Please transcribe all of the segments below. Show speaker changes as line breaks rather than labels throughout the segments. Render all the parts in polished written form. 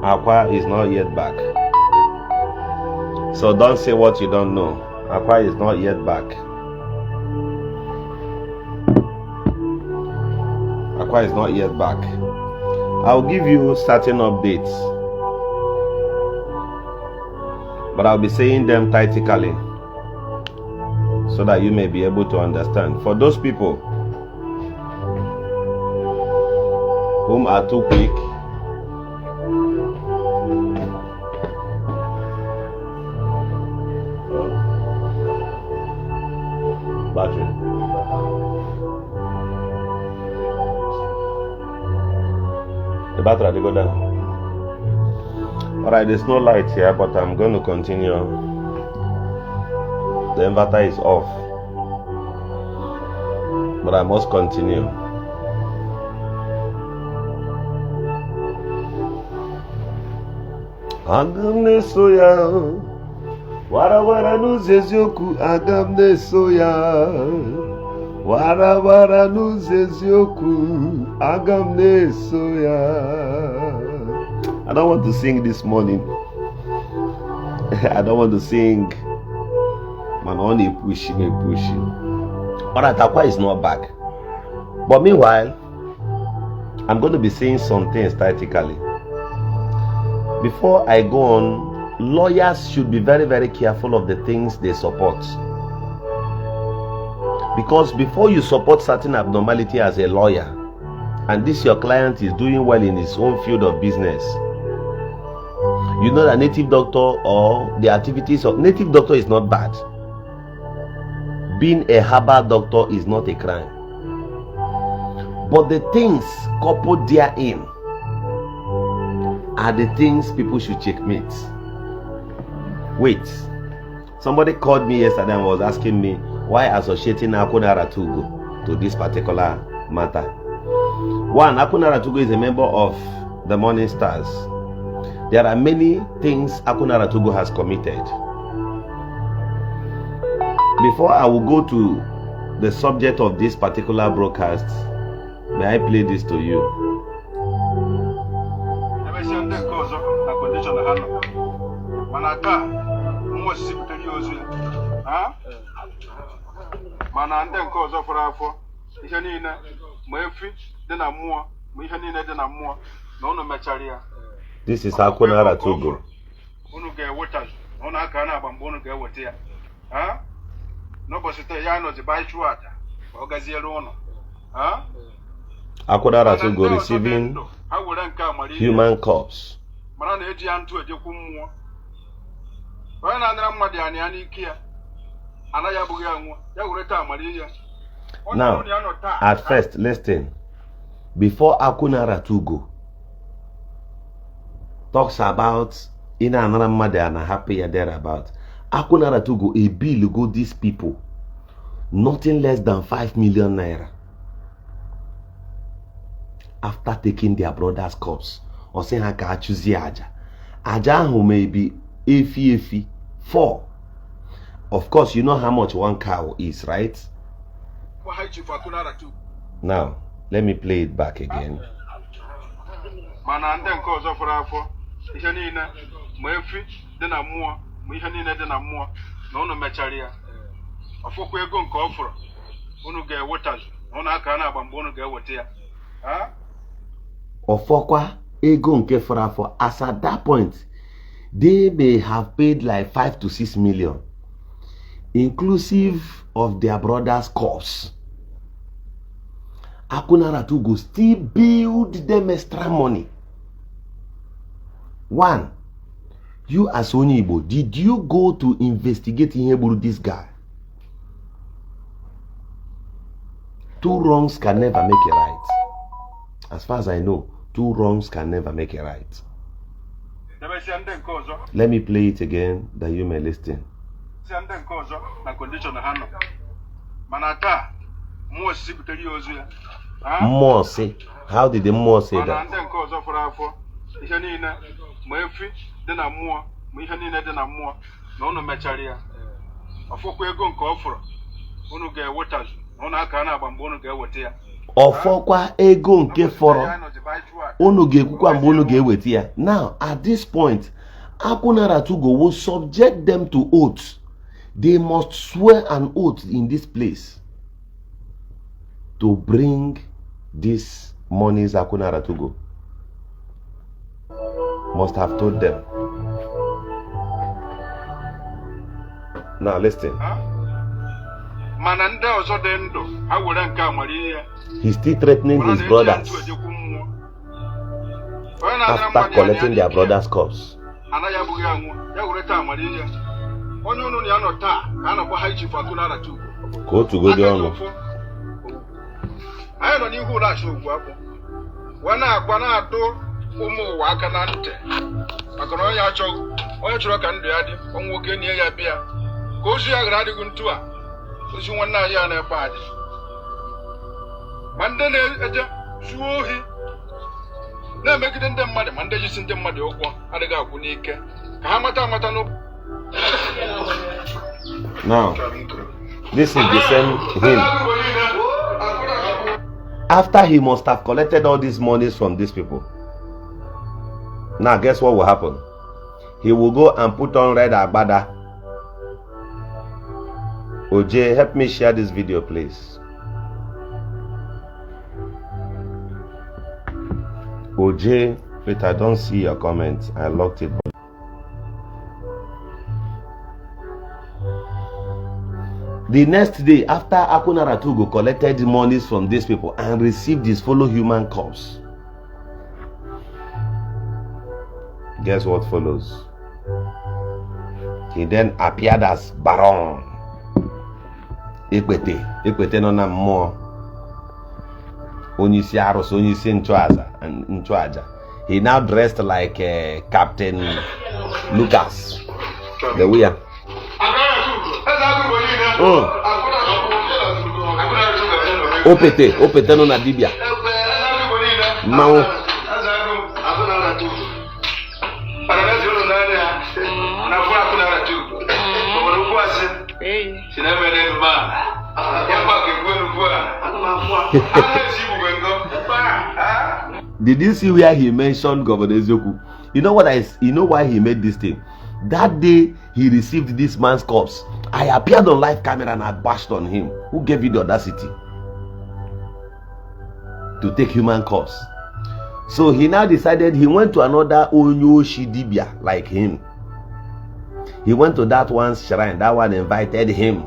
Akwa is not yet back. So don't say what you don't know. Akwa is not yet back. Akwa is not yet back. I'll give you certain updates, but I'll be saying them tactically so that you may be able to understand. For those people whom are too quick, battery. The battery they go down. Alright, there's no light here, but I'm going to continue. The inverter is off, but I must continue. Agu Na Eche Wara wara n'ụzọ eziokwu, aga m na-eso ya. Wara wara n'ụzọ eziokwu, aga m na-eso ya. I don't want to sing this morning. I don't want to sing. Man, only pushing. Alright, Akwa is not back. But meanwhile, I'm going to be saying some things tactically. Before I go on, lawyers should be very, very careful of the things they support. Because before you support certain abnormality as a lawyer, and this your client is doing well in his own field of business, you know that native doctor or the activities of native doctor is not bad. Being a herbal doctor is not a crime. But the things coupled therein are the things people should checkmate. Wait, somebody called me yesterday and was asking me why associating Akwa Okuko to this particular matter. One, Akwa Okuko is a member of the Morning Stars. There are many things Akwa Okuko has committed. Before I will go to the subject of this particular broadcast, may I play this to you? This is Akwa Okuko. Akwa Okuko receiving human corpse. Now, at first, listen. Before Akwa Okuko talks about in another mother and happy thereabout, Akwa Okuko a bill go these people nothing less than 5 million naira after taking their brother's corpse or saying I can choose the aja who may be efi 4. Of course, you know how much one cow is, right? Now, let me play it back again. Ofokwa ego nke for as at that point they may have paid like 5 to 6 million inclusive of their brother's corpse. Akwa Okuko still build them extra money. One, you as Onyibo, did you go to investigate this guy? 2 wrongs can never make a right. As far as I know, 2 wrongs can never make a right. Let me play it again that you may listen. More say? How did the more say that? Ofokwa ego nke foro. Unu ga-ekwukwa mgbe unu ga-eweta ya. Now, at this point, Agu Na Eche Mba will subject them to oath. They must swear an oath in this place to bring these monies Agu Na Eche Mba must have told them. Now listen. He's still threatening his brothers after collecting their brothers' corpse. Go to go down. Now, this is the same him. After he must have collected all these monies from these people. Now, guess what will happen? He will go and put on red agbada. OJ, help me share this video, please. OJ, wait, I don't see your comments. I locked it. The next day, after Agu Na Eche Mba collected monies from these people and received his fellow human corpse, guess what follows? He then appeared as Baron. Ekwete no na mmụọ. Onyeisi arụsị, onyeisi nchụaja. He now dressed like Captain Lucas. The way. Opete no na dibia. Mao. Did you see where he mentioned Governor Eziokwu? You know why he made this thing? That day he received this man's corpse, I appeared on live camera and I bashed on him. Who gave you the audacity to take human corpse? So he now decided he went to another Onyoshi Dibia like him. He went to that one's shrine. That one invited him.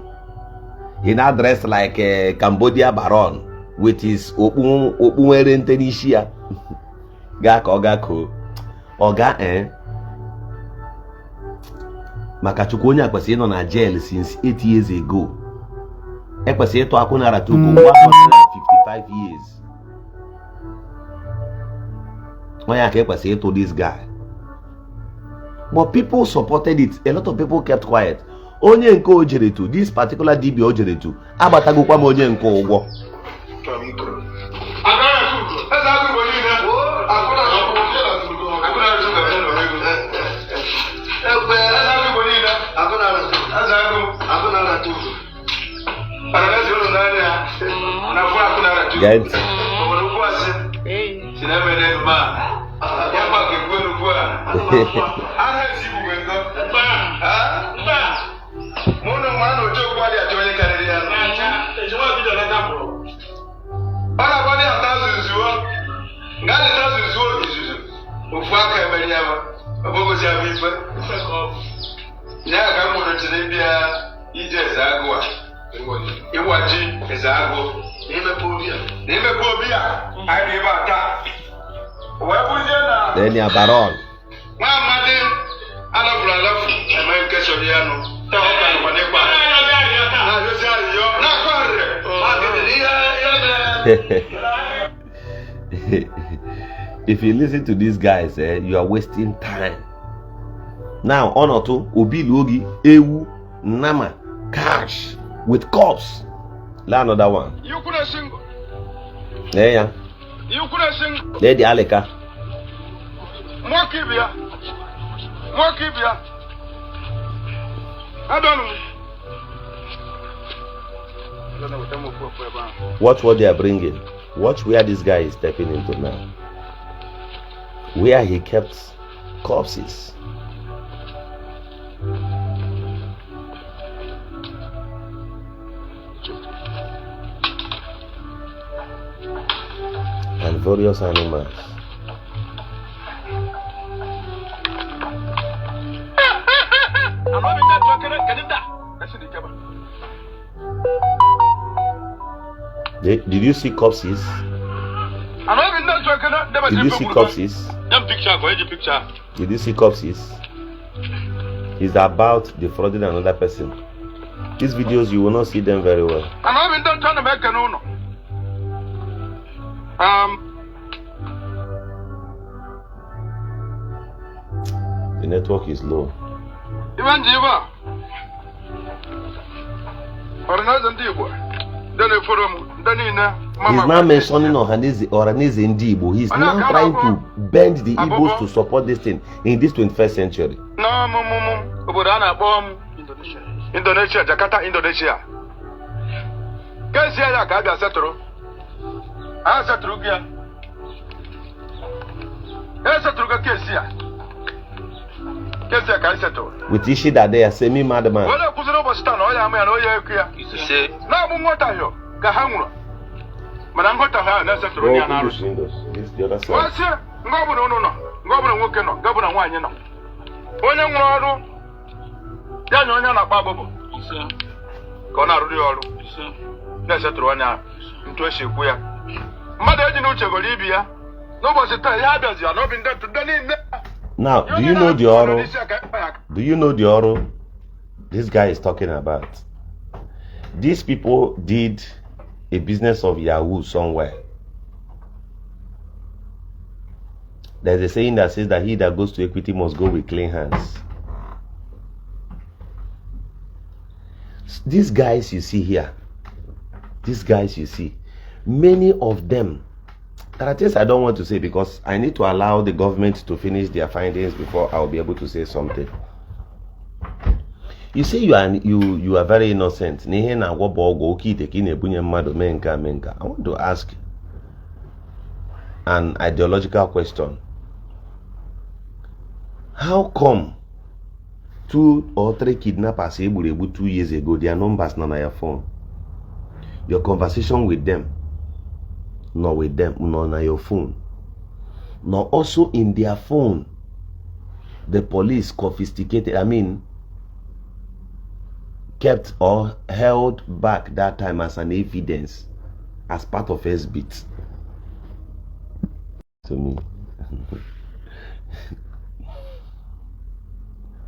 He now dressed like a Cambodia Baron with his Opunwere Tenishia. Gako. Oga Makachukwu onye akwesị nọ na jail since 8 years ago. Ekwesị ịtụ Agu Na Eche Mba 155 years. Onye aka ekwesị ịtụ this guy. But people supported it. A lot of people kept quiet. Onye nke o jere to, this particular DB o jere to, abatagokwa m onye nke ụgwọ. Guys. Then you are Baron. If you listen to these guys, you are wasting time. Now, on or two, Obi Logi, Ewu, Nama, cash with corpse. Learn another one.
You could have sing.
Yeah.
You could have sing.
Lady Aleka.
Mokibia. I don't know.
Watch what they are bringing. Watch where this guy is stepping into now. Where he kept corpses. And various animals. Did you see corpses? Did you see corpses? Did you see corpses? It's about defrauding another person. These videos, you will not see them very well. The network is low. He's now mentioning Oranese Igbo. He's now trying to bend the Igbos to support this thing in this 21st century.
Indonesia, Jakarta, Indonesia.
With ishi that they are semi-madman. This the other side. Now, do you know the oral? Do you know the oral this guy is talking about? These people did a business of Yahoo somewhere. There's a saying that says that he that goes to equity must go with clean hands. These guys you see here, these guys you see, many of them, there are things I don't want to say because I need to allow the government to finish their findings before I'll be able to say something. You say you are very innocent. I want to ask an ideological question. How come 2 or 3 kidnappers able 2 years ago, their numbers not on your phone? Your conversation with them, not with them, not on your phone. Not also in their phone. The police confiscated, kept or held back that time as an evidence, as part of SBIT. To me.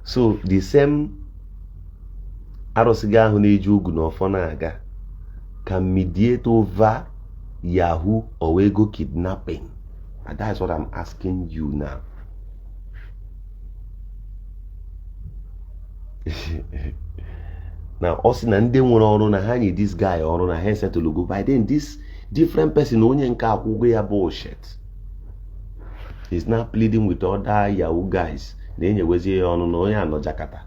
So the same Arosiga Huneju no Fonaga can mediate over Yahoo or Wego kidnapping. And that's what I'm asking you now. Now, also, this guy or a to logo. By then, this different person only bullshit. He's now pleading with other Yahoo guys. Then you was here on no Jakarta.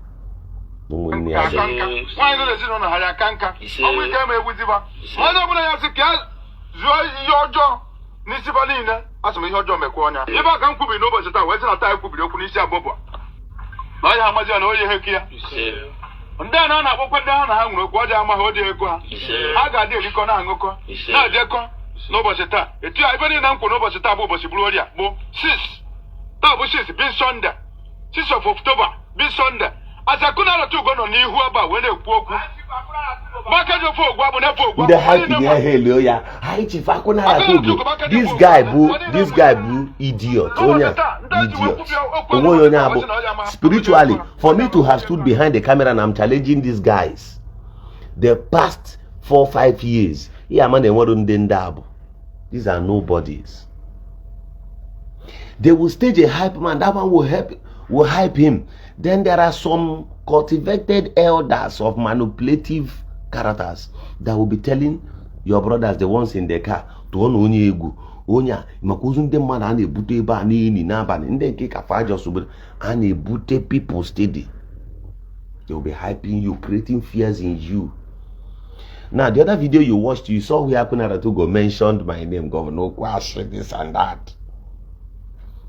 Of October, be Sunday. As I could not go on you about when they walk.
This guy boo idiot. Idiot. Spiritually, for me to have stood behind the camera and I'm challenging these guys, the past 4 or 5 years, these are nobodies. They will stage a hype man, that one will hype him. Then there are some cultivated elders of manipulative characters that will be telling your brothers, the ones in the car, to onye egu onya makuzunde man and a bute ba ni naba in the cake of just and a bute people steady. They will be hyping you, creating fears in you. Now, the other video you watched, you saw where Agu Na Eche Mba mentioned my name, Governor Okwashi, this and that.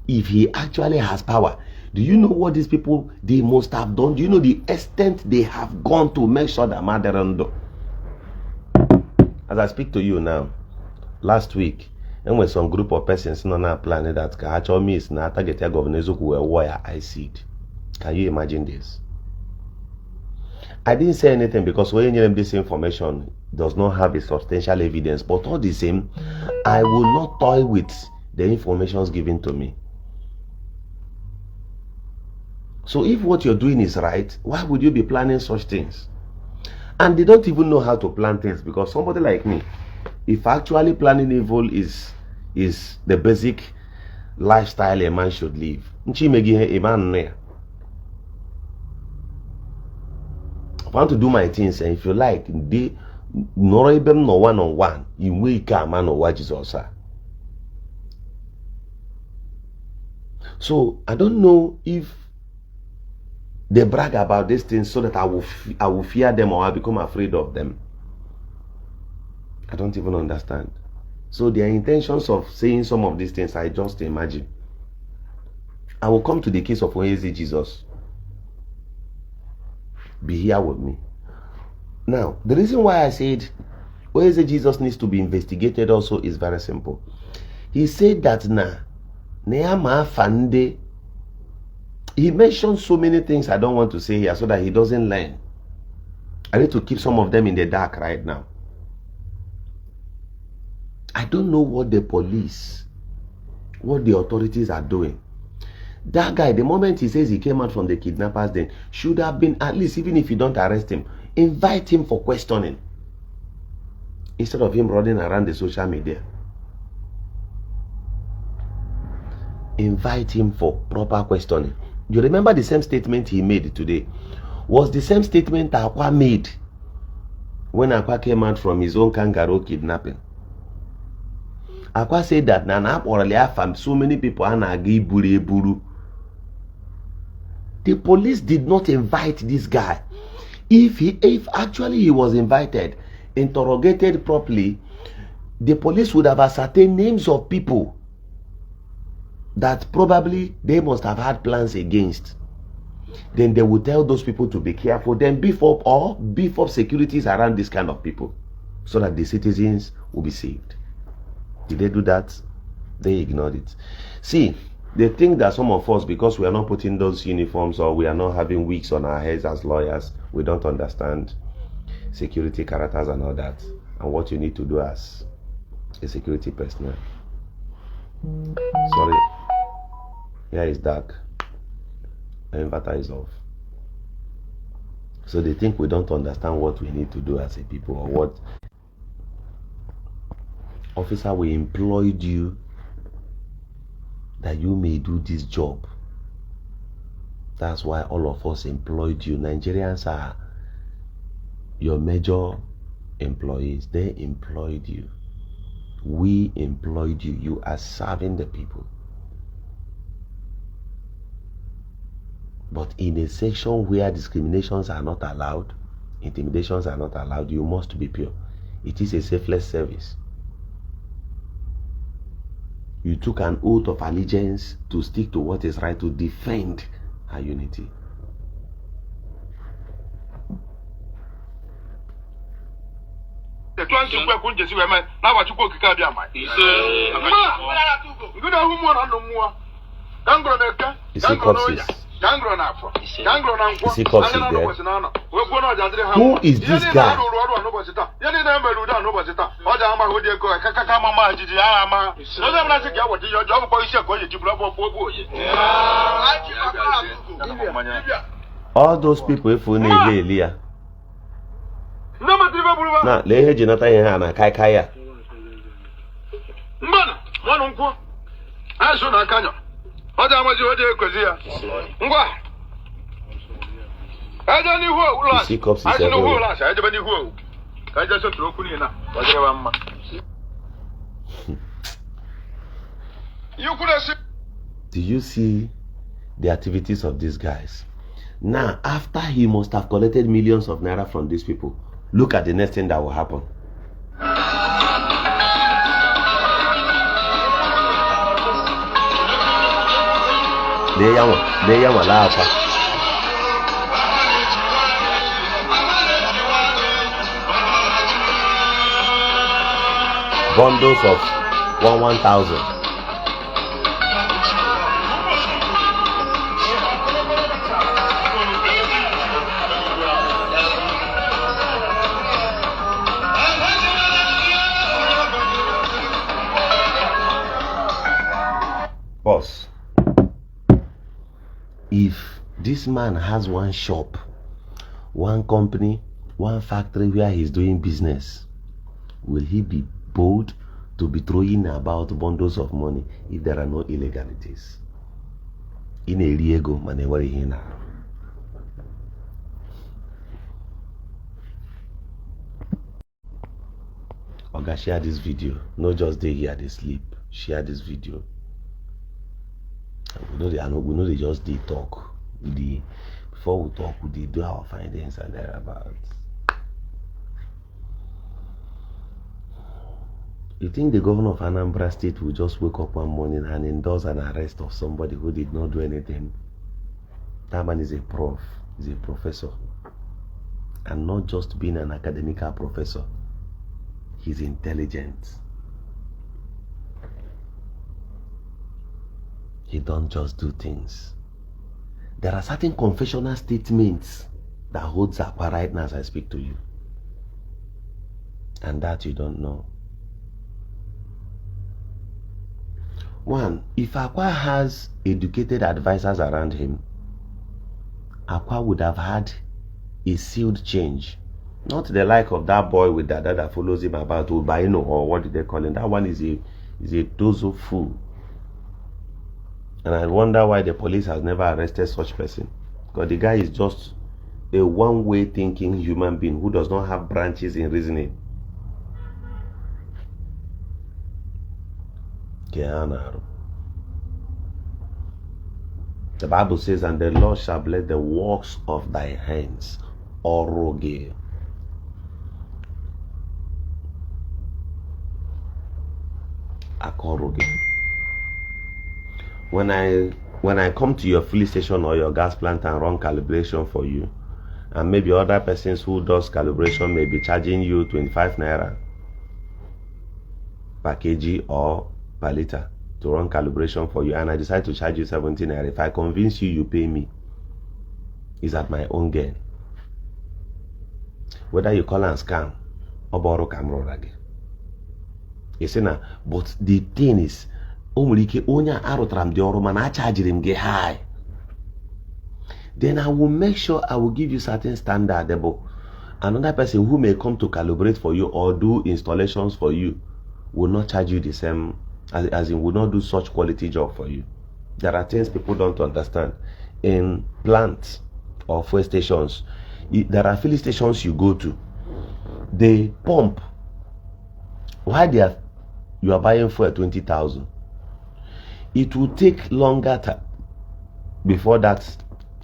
If he actually has power, do you know what these people, they must have done? Do you know the extent they have gone to make sure that Maderondo? As I speak to you now, last week, and when some group of persons on our planet that actually means na target Governor Eziokwu were wire I see it. Can you imagine this? I didn't say anything because when you give this information does not have a substantial evidence, but all the same, I will not toy with the information given to me. So if what you're doing is right, why would you be planning such things? And they don't even know how to plan things, because somebody like me, if actually planning evil is the basic lifestyle a man should live, I want to do my things, and if you like, they no one-on-one, you wake up man or what Jesus. So I don't know if they brag about these things so that I will fear them or I become afraid of them. I don't even understand. So their intentions of saying some of these things, I just imagine. I will come to the case of Oezi Jesus. Be here with me. Now, the reason why I said Oezi Jesus needs to be investigated also is very simple. He said that he mentioned so many things I don't want to say here so that he doesn't learn. I need to keep some of them in the dark right now. I don't know what the police, what the authorities are doing. That guy, the moment he says he came out from the kidnappers den, should have been, at least even if you don't arrest him, invite him for questioning. Instead of him running around the social media. Invite him for proper questioning. You remember the same statement he made today was the same statement Akwa made when Akwa came out from his own kangaroo kidnapping. Akwa said that so many people are buru. The police did not invite this guy. If actually he was invited, interrogated properly, the police would have ascertained names of people that probably they must have had plans against. Then they would tell those people to be careful, then beef up securities around this kind of people so that the citizens will be saved. Did they do that? They ignored it. See, they think that some of us, because we are not putting those uniforms or we are not having wigs on our heads as lawyers, we don't understand security characters and all that, and what you need to do as a security personnel. Sorry, here is dark. The inverter is off. So they think we don't understand what we need to do as a people, or what. Officer, we employed you that you may do this job. That's why all of us employed you. Nigerians are your major employees. They employed you. We employed you. You are serving the people. But in a section where discriminations are not allowed, intimidations are not allowed, you must be pure. It is a selfless service. You took an oath of allegiance to stick to what is right, to defend our unity. You see corpses. You see corpses there. Who is this guy? All those people if we need Elia. Now, Lehe Jonathan Yana Kaikaya. You see corpses everywhere. Do you see the activities of these guys? Now, after he must have collected millions of naira from these people, Look at the next thing that will happen. Bundles of 1,000. Boss, if this man has one shop, one company, one factory where he's doing business, will he be bold to be throwing about bundles of money if there are no illegalities? In a Riego, manewari hina. Oga, share this video. Not just they here, they sleep. Share this video. We know they just they talk. Before we talk, we do our findings and thereabouts. You think the governor of Anambra State will just wake up one morning and endorse an arrest of somebody who did not do anything? That man is a prof, is a professor. And not just being an academical professor. He's intelligent. He don't just do things. There are certain confessional statements that holds Akwa right now as I speak to you. And that you don't know. One, if Akwa has educated advisors around him, Akwa would have had a sealed change. Not the like of that boy with Dada that follows him about Ubaino, or what did they call him? That one is a dozo fool. And I wonder why the police has never arrested such person. Because the guy is just a one-way thinking human being who does not have branches in reasoning. The Bible says, and the Lord shall bless the works of thy hands. Oroge. Akoroge. When I come to your filling station or your gas plant and run calibration for you, and maybe other persons who does calibration may be charging you 25 naira per kg or per liter to run calibration for you, and I decide to charge you 17 naira. If I convince you, you pay me. It's at my own gain. Whether you call and scam or borrow camera. You see now, but the thing is, then I will make sure I will give you certain standard. Another person who may come to calibrate for you or do installations for you will not charge you the same, as in will not do such quality job for you. There are things people don't understand. In plants or fuel stations, there are filling stations you go to, they pump. Why you are buying fuel 20,000? It will take longer time before that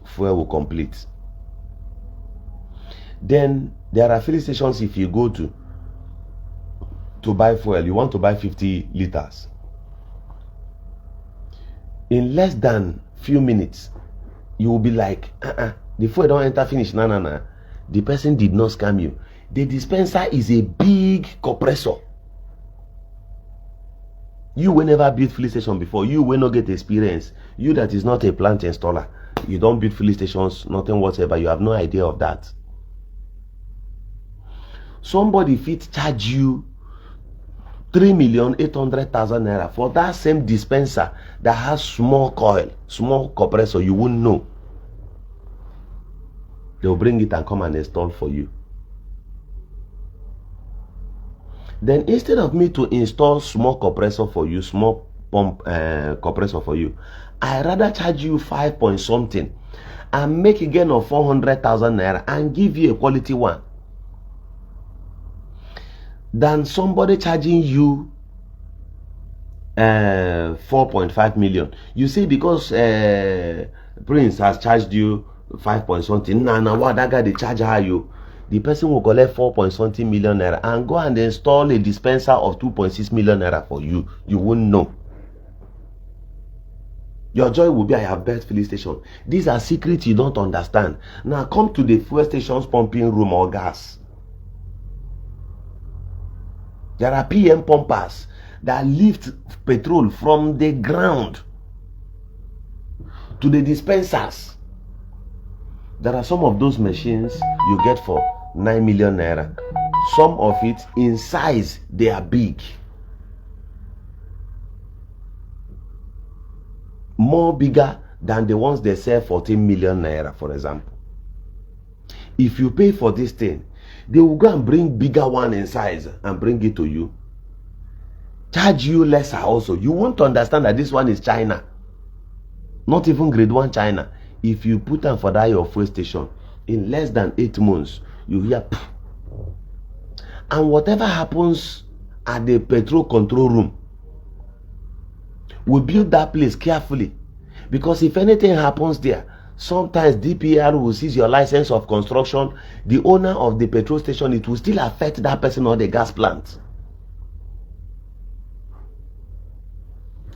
fuel will complete. Then there are filling stations, if you go to buy fuel, you want to buy 50 liters. In less than few minutes, you will be like, the fuel don't enter finish. No. The person did not scam you. The dispenser is a big compressor. You will never build filling station before. You will not get experience. You that is not a plant installer. You don't build filling stations, nothing whatever. You have no idea of that. Somebody fit charge you 3,800,000 naira for that same dispenser that has small coil, small compressor. You won't know. They'll bring it and come and install for you. Then instead of me to install small compressor for you, small pump compressor for you, I rather charge you 5 point something and make a gain of 400,000 naira and give you a quality one, than somebody charging you 4.5 million. You see, because Prince has charged you 5 point something, now what that guy they charge her you. the person will collect 4.something million naira and go and install a dispenser of 2.6 million naira for you. You won't know. Your joy will be, I have built filling station. These are secrets you don't understand. Now come to the fuel stations pumping room or gas. There are PM pumpers that lift petrol from the ground to the dispensers. There are some of those machines you get for 9 million naira. Some of it in size, they are big. More bigger than the ones they sell 14 million naira, for example. If you pay for this thing, they will go and bring bigger one in size and bring it to you. Charge you lesser also. You want to understand that this one is China. Not even grade 1 China. If you put them for that your fuel station, in less than 8 months, you hear pff. And whatever happens at the petrol control room, we build that place carefully, because if anything happens there, sometimes DPR will seize your license of construction. The owner of the petrol station, it will still affect that person or the gas plant.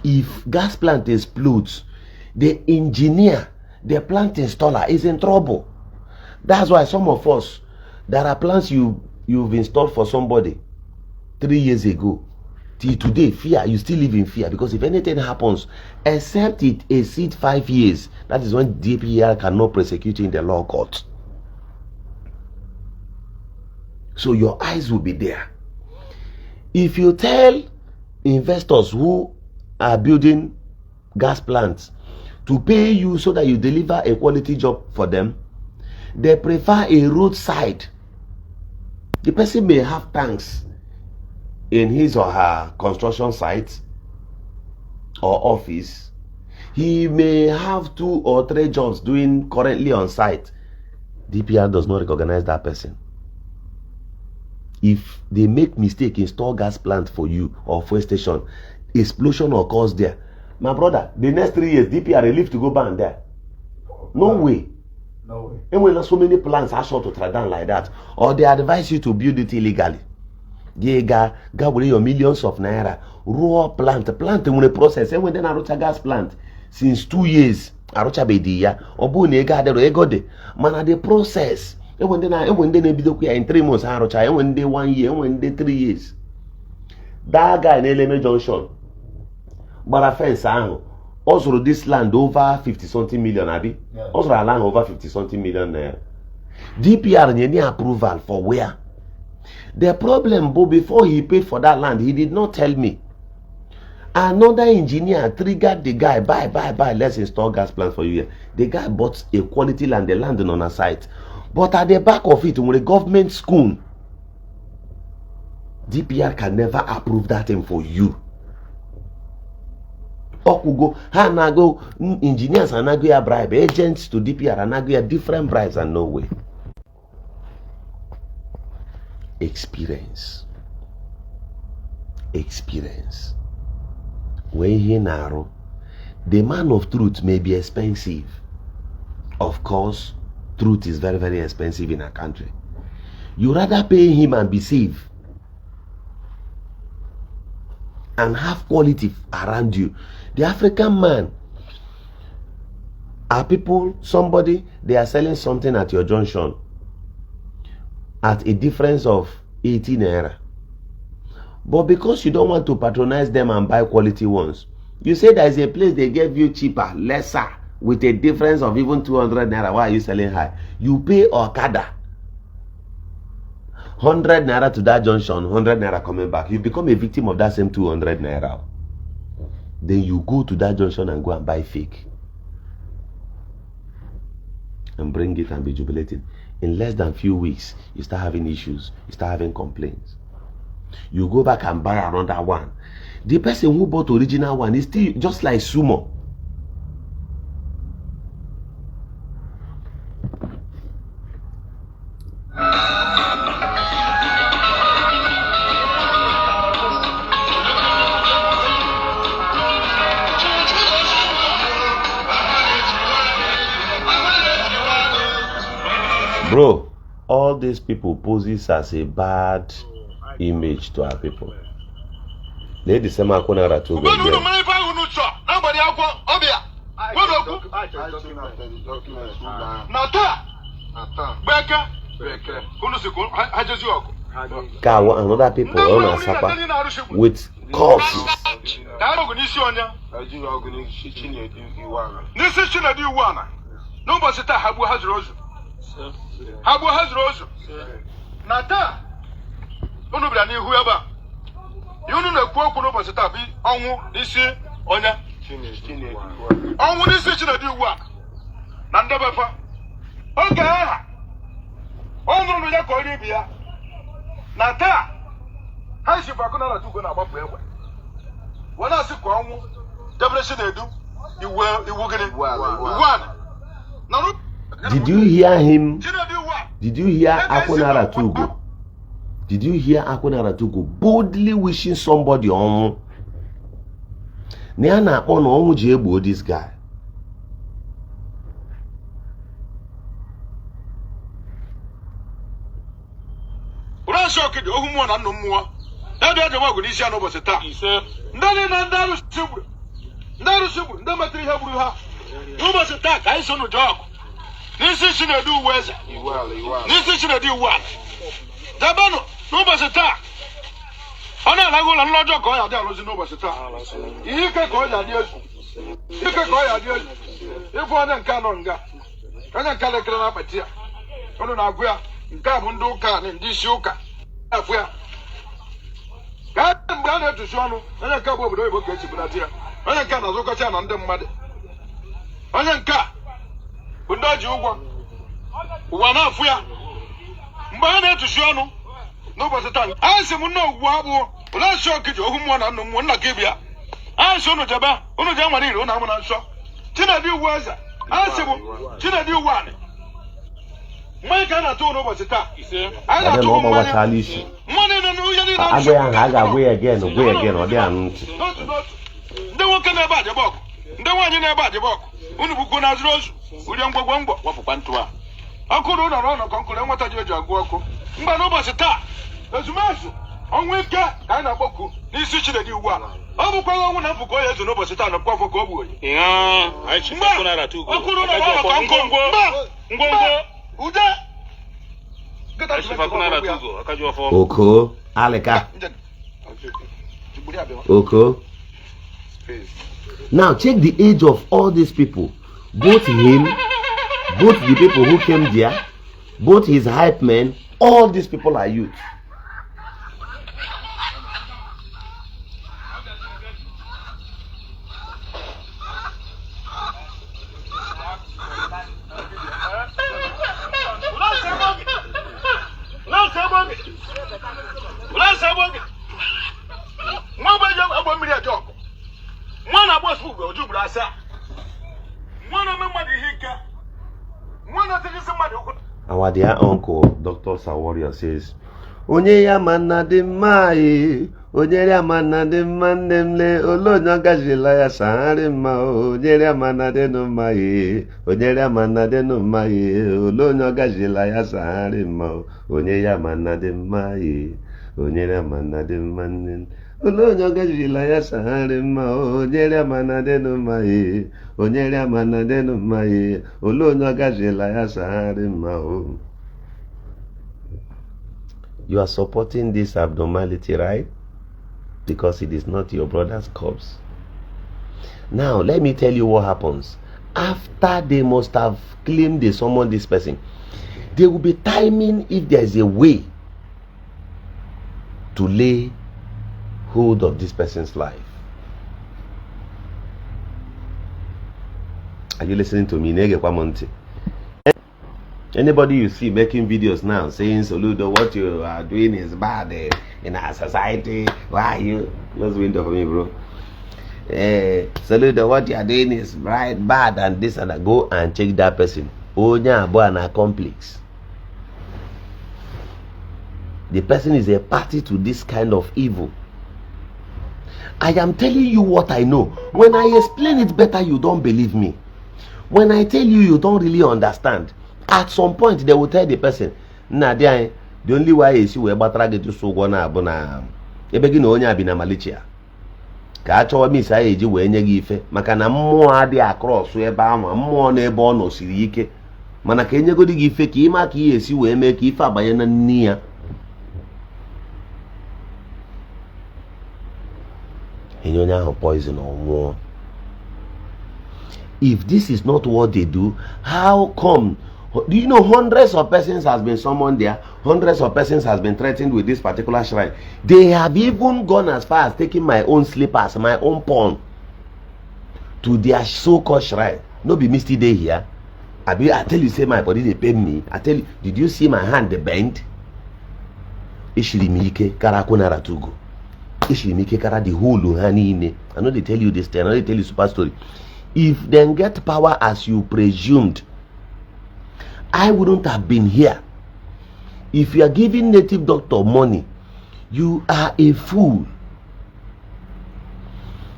If gas plant explodes, the engineer, the plant installer is in trouble. That's why some of us, there are plants you've installed for somebody 3 years ago. Till today, fear, you still live in fear, because if anything happens, except it exceeds 5 years, that is when DPR cannot prosecute you in the law court. So your eyes will be there. If you tell investors who are building gas plants to pay you so that you deliver a quality job for them, they prefer a roadside. The person may have tanks in his or her construction site or office. He may have 2 or 3 jobs doing currently on site. DPR does not recognize that person. If they make mistake, install gas plant for you or fuel station, explosion occurs there, my brother, the next 3 years DPR will leave to go ban there. No way.
No way.
And when so many plants are short to try down like that, or they advise you to build it illegally. They got your millions of naira. Raw plant in the process. And when they are gas plant since 2 years, arocha bediya. Obu nega de ego de. Man the process. And when they be in 3 months, arocha. And when they 1 year, and when they 3 years. That guy in Eleme Junction, but a fence also this land over 50-something million, Abi. Yeah. Also a land over 50-something million naira. DPR any approval for where? The problem, but before he paid for that land, he did not tell me. Another engineer triggered the guy, buy, let's install gas plant for you here. The guy bought a quality land, the land on a site. But at the back of it, with a government school, DPR can never approve that thing for you. Okugo, Hanago, engineers and Nagoya bribe, agents to DPR and Nagoya different bribes and no way. Experience. When he narrow, the man of truth may be expensive. Of course, truth is very, very expensive in a country. You rather pay him and be safe and have quality around you. The African man are people, somebody, they are selling something at your junction at a difference of 18 naira. But because you don't want to patronize them and buy quality ones, you say there is a place they gave you cheaper, lesser, with a difference of even 200 naira. Why are you selling high? You pay Okada 100 naira to that junction, 100 naira coming back. You become a victim of that same 200 naira. Then you go to that junction and go and buy fake and bring it and be jubilating. In less than few weeks, you start having issues, you start having complaints. You go back and buy another one. The person who bought original one is still just like Sumo. Bro, all these people poses as a bad image to our people. Lady Sema Kunara to go again. Another people on Asapa with corpses.
Nobody Habu has rose. Habu has rose. Nata. Onubra ni whoever. You know the quote no was tabi. Onwu this onya. Onwu this china di wa. Nanda bapa. Okay. Onwu no ya ko ri bia. Nata. Ha shi ba ko na tu go na agbapu egbe. Wona si ko onwu. Depression edu. Iwu gini. One.
Did you hear him? Did you hear Akwa Okuko? Did you hear Akwa Okuko boldly wishing somebody on? Niana on Jebo, this guy.
Nobody attack. I saw no dog. This is in a do weather. This is in a do one. Dabano, nobody attack. I know I go and lodge a coil. There was nobody attack. You can call your ideas. You can call your ideas. If one and canon got. And I can't get up at here. I don't know. Gabundo can in this yoga. God, I'm going to show you. And I can't go over the get you here. And I can't look at you on the mud. Anyanka undaji ugwa wana afuya mbana tushonu no basatan anse munno ugwa abo ula shoki jo humu na nnu na kebia anse no jaba unu je nwari ro na mu na nso tina di uwaza anse bu tina di uwane mai kana to no basata ana to mo watalishi money no yeli na
aga go again o dey anu
nde woke na ba de bok nde wanyi na ba de bok unu buko na zros uri ngwogwo wapukwa ntua akuru na ro no konkuru nwata ji eju agu oku mba no bosi ta ezumazu onweke ka na boku n'isi Chinedi ugbu a ọ bụkwa onwu na mfuko ya ezu no bosi ta na kwafo ka obu oyi ai chifo na ratu go akuru na ro no konkuru ngwogwo ude geta chifo na ratu go akaju afọ
Oko aleka Oko. Now check the age of all these people. Both him, both the people who came there, both his hype men, all these people are youth. Our dear uncle, Dr. Sawario says, Onye ya manna di mai, onye ya manna di mandemle, olonya gajila ya sahari ma, onye ya manna de no mai, onye ya manna de no mai, olonya gajila ya sahari ma, onye ya manna di mai, onye ya manna di mandem. Olonya gajila ya sahari ma, onye ya manna de no mai, onye ya manna de no mai, olonya gajila ya sahari ma. You are supporting this abnormality, right? Because it is not your brother's corpse. Now, let me tell you what happens. After they must have claimed they summoned this person, they will be timing if there is a way to lay hold of this person's life. Are you listening to me? Anybody you see making videos now saying, Soludo, what you are doing is bad in our society. Why are you? Close window for me, bro. Soludo, what you are doing is bad and this and that. Go and check that person. Onya abo an accomplice. The person is a party to this kind of evil. I am telling you what I know. When I explain it better, you don't believe me. When I tell you, you don't really understand. At some point, they will tell the person, nna di anyị the only way esi wee gbatara gị tụsụ ụgwọ na-abụ na ebe gị na onye abi na Malaysia ka a chọwa mis anyị eji wee nye gị ife maka na mmụọ adịghị akrọsụ ebe ahụ, mmụọ n'ebe ọ nọ siri ike, mana ka enyegodi gị ife ka ịma ka ihe esi wee mee ka ife abanye na nni ya. Enye onye ahụ poison ọnwụọ. If this is not what they do, how come? Do you know hundreds of persons has been summoned there? Hundreds of persons has been threatened with this particular shrine. They have even gone as far as taking my own slippers, my own pawn to their so-called shrine. No be misty day here. I tell you, say my body they pay me. I tell you, did you see my hand they bend? Ishirimike karakunara tugo. Ishirimike kara the whole hanine. I know they tell you this thing. I know they tell you super story. If they get power as you presumed, I wouldn't have been here. If you are giving native doctor money, you are a fool.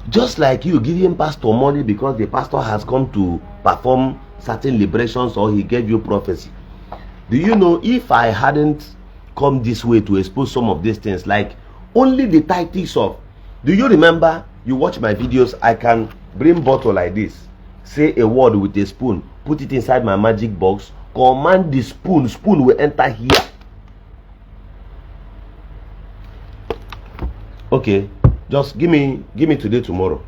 Just like you giving pastor money because the pastor has come to perform certain liberations or he gave you prophecy. Do you know, if I hadn't come this way to expose some of these things, like only the tactics of, do you remember, you watch my videos, I can bring bottle like this, say a word with a spoon, put it inside my magic box, command the spoon will enter here. Okay, just give me today, tomorrow.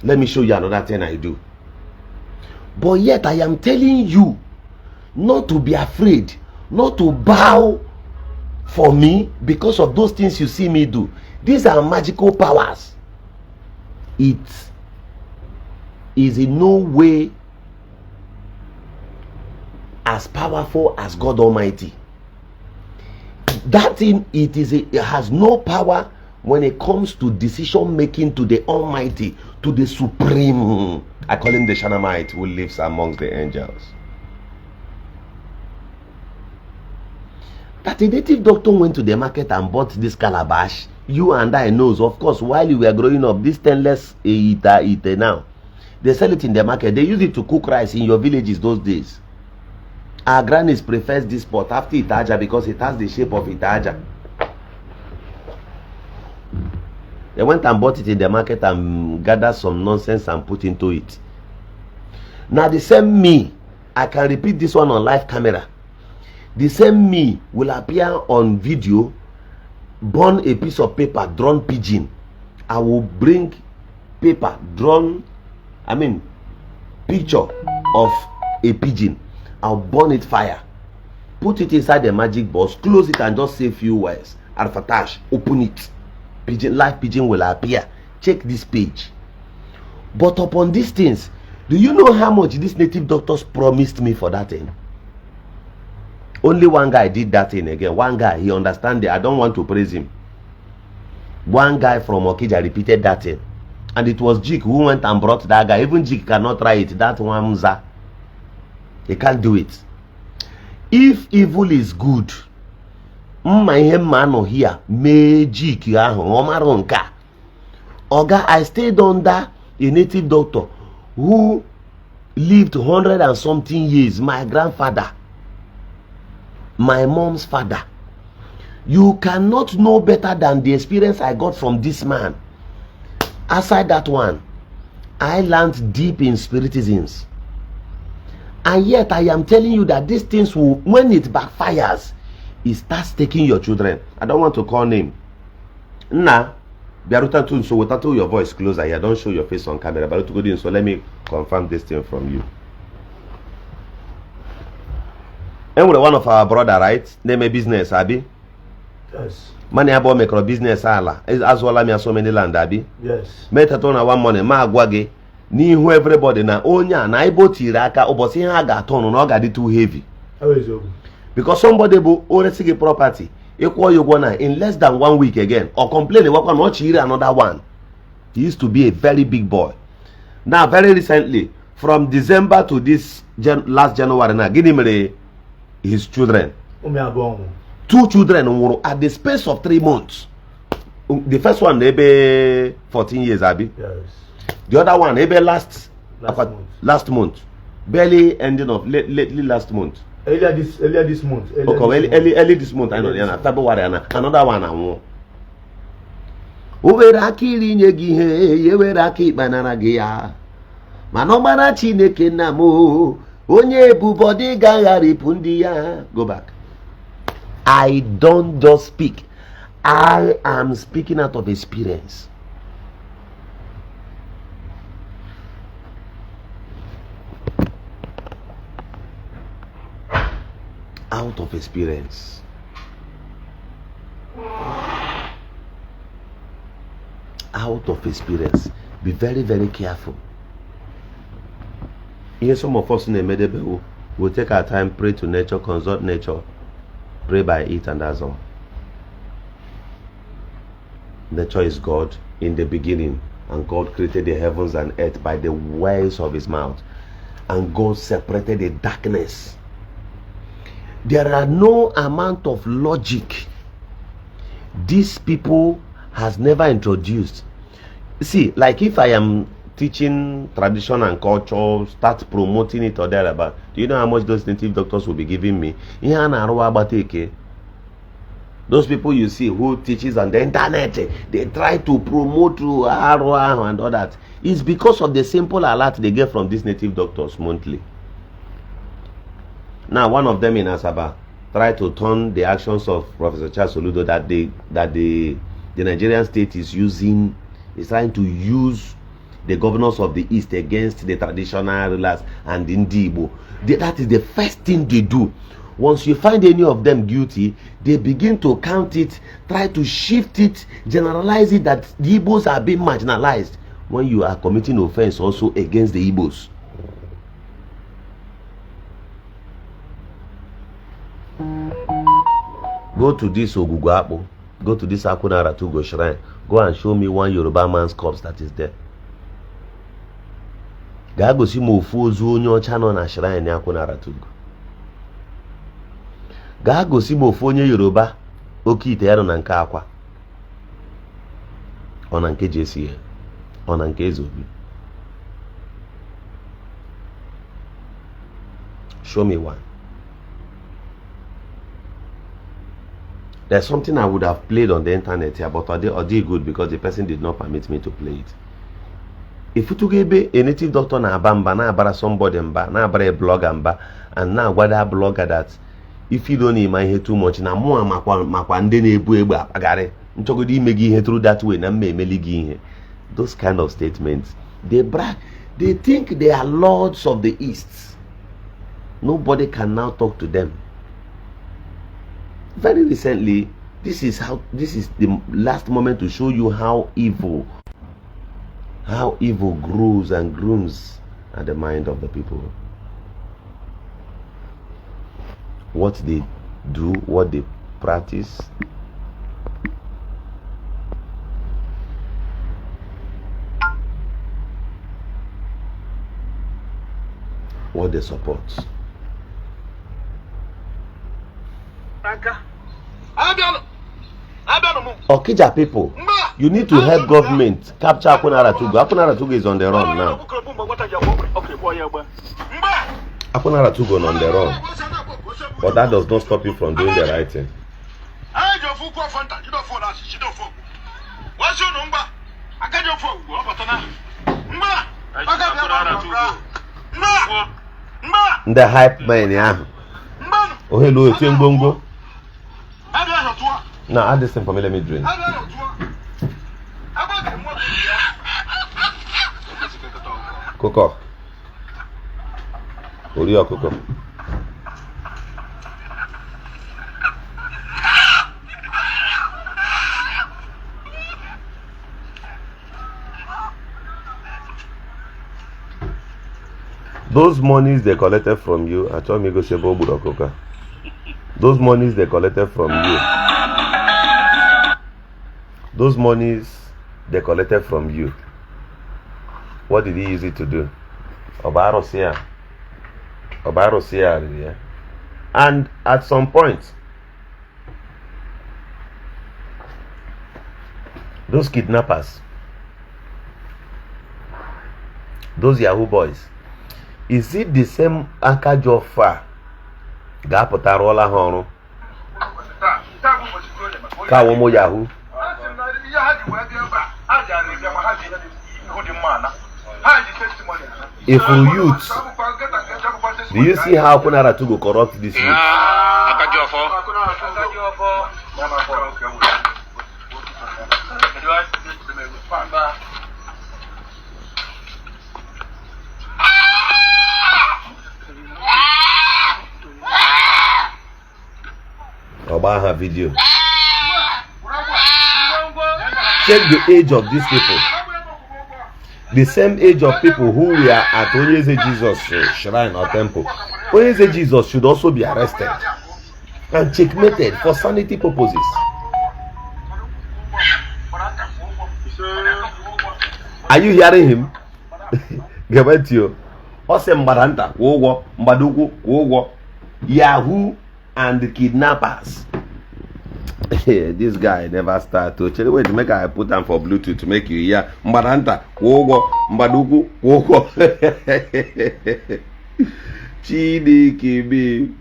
Let me show you another thing I do. But yet I am telling you not to be afraid, not to bow for me because of those things you see me do. These are magical powers. It is in no way as powerful as God Almighty. That thing, it has no power when it comes to decision making to the Almighty, to the Supreme. I call him the Shanamite who lives amongst the angels. That a native doctor went to the market and bought this calabash. You and I knows, of course, while you were growing up, this stainless ite now. They sell it in the market. They use it to cook rice in your villages those days. Our grannies prefers this pot after itaja because it has the shape of itaja. They went and bought it in the market and gathered some nonsense and put into it. Now the same me, I can repeat this one on live camera. The same me will appear on video, burn a piece of paper, drawn pigeon. I will bring paper, drawn, picture of a pigeon. I'll burn it fire, put it inside the magic box, close it and just say a few words. Alfatash, open it. Pigeon, live pigeon will appear. Check this page. But upon these things, do you know how much these native doctors promised me for that thing? Only one guy did that thing again. One guy, he understand it. I don't want to praise him. One guy from Okija repeated that thing. And it was Jik who went and brought that guy. Even Jik cannot try it. That one Mza. He can't do it. If evil is good, here, magic, Oga, I stayed under a native doctor who lived 100 and something years. My grandfather, my mom's father. You cannot know better than the experience I got from this man. Aside that one, I learned deep in spiritisms. And yet I am telling you that these things will, when it backfires, it starts taking your children. I don't want to call name. Nah, Biaruta, so without your voice closer here, don't show your face on camera. But go in, so let me confirm this thing from you. And with one of our brother, right? Name a business, Abi.
Yes.
Money about micro business, ala. As well as me so many land, Abi.
Yes.
Metatona one money, ma gwage. Ni who everybody na onya na ibo tiraka obosi ha ga turn no ga dey too heavy.
Eziokwu.
Because somebody bụ oresigi property equal you go na in less than 1 week again or complain wakwa no chiri another one. He used to be a very big boy. Now very recently from December to this last January na gini mere his children. Two children were at the space of 3 months. The first one maybe 14 years Abi.
Yes.
The other one maybe last
month.
Last month. Barely ending of lately last month.
Earlier this month.
Early this month. I know. Yeah, February. Another one. I want. Uwere akili nye gị ihe, yewere aka ikpanara gị ya. Mana ọmara Chineke nna m, onye ebubọdị gagharịpụ ndị ya. Go back. I don't just speak. I am speaking out of experience. Out of experience. Out of experience. Be very, very careful. Here, some of us in the medieval will take our time, pray to nature, consult nature, pray by it, and that's all. Nature is God in the beginning, and God created the heavens and earth by the words of his mouth, and God separated the darkness. There are no amount of logic these people has never introduced. See, like if I am teaching tradition and culture, start promoting it or thereabout, do you know how much those native doctors will be giving me? Those people you see who teaches on the internet, they try to promote to Arwa and all that. It's because of the simple alert they get from these native doctors monthly. Now, one of them in Asaba tried to turn the actions of Professor Charles Soludo that the Nigerian state is using, is trying to use the governors of the East against the traditional rulers and the Igbo. That is the first thing they do. Once you find any of them guilty, they begin to count it, try to shift it, generalize it that the Igbos are being marginalized when you are committing offense also against the Igbos. Go to this Ogugu, go to this Agu Na Eche Mba shrine, go and show me one Yoruba man's corpse that is there. Ga gosi mo ofu ozu onye ọcha nọ na shrine Agu Na Eche Mba. Ga gosi mo ofu onye Yoruba oke ite ya nọ na nke Akwa. Ọ na nke JCA, ọ na nke Eziokwu. Show me one. There's something I would have played on the internet here, but I did good because the person did not permit me to play it. If you took a native doctor na abamba, na abara somebody mba, na abara a blogger mba, and now what that blogger that if you don't need my head too much, na mo makwa ndene ebu egbe apagare, nchogodi imegi ihe through that way, na meligi ihe. Those kind of statements, they brag, they think they are lords of the East. Nobody can now talk to them. Very recently, this is the last moment to show you how evil grows and grooms at the mind of the people. What they do, what they practice. What they support. Okija people, you need to help government capture Akwa Na Eche Mba. Akwa Na Eche Mba is on the run now. Akwa Na Eche Mba on the run. But that does not stop you from doing the right thing. The hype man, yeah. Oh, hello, it's Bongo. Now add this thing for me, let me drink. Coco. Coco. Those monies they collected from you, I told me go say Coca. Those monies they collected from you. Those monies they collected from you. What did he use it to do? Obarosia. And at some point, those kidnappers, those Yahoo boys, is it the same Akajofa ga-apụtara ụla ha ọrụ ka ụmụ yahoo. If youth, do you see how Kunara to go corrupt this youth? Obaha video. Check the age of these people. The same age of people who were at Onyeze Jesus shrine or temple. Onyeze Jesus should also be arrested and checkmated for sanity purposes. Are you hearing him? Get you. Ose Mbaranta, Wogo, Mbaduku, Wogo, Yahoo and the kidnappers. This guy never start to actually wait. Make I put them for Bluetooth to make you hear. Mbaranta, Wogo, Mbaduku, Wogo. Chidi Kibi.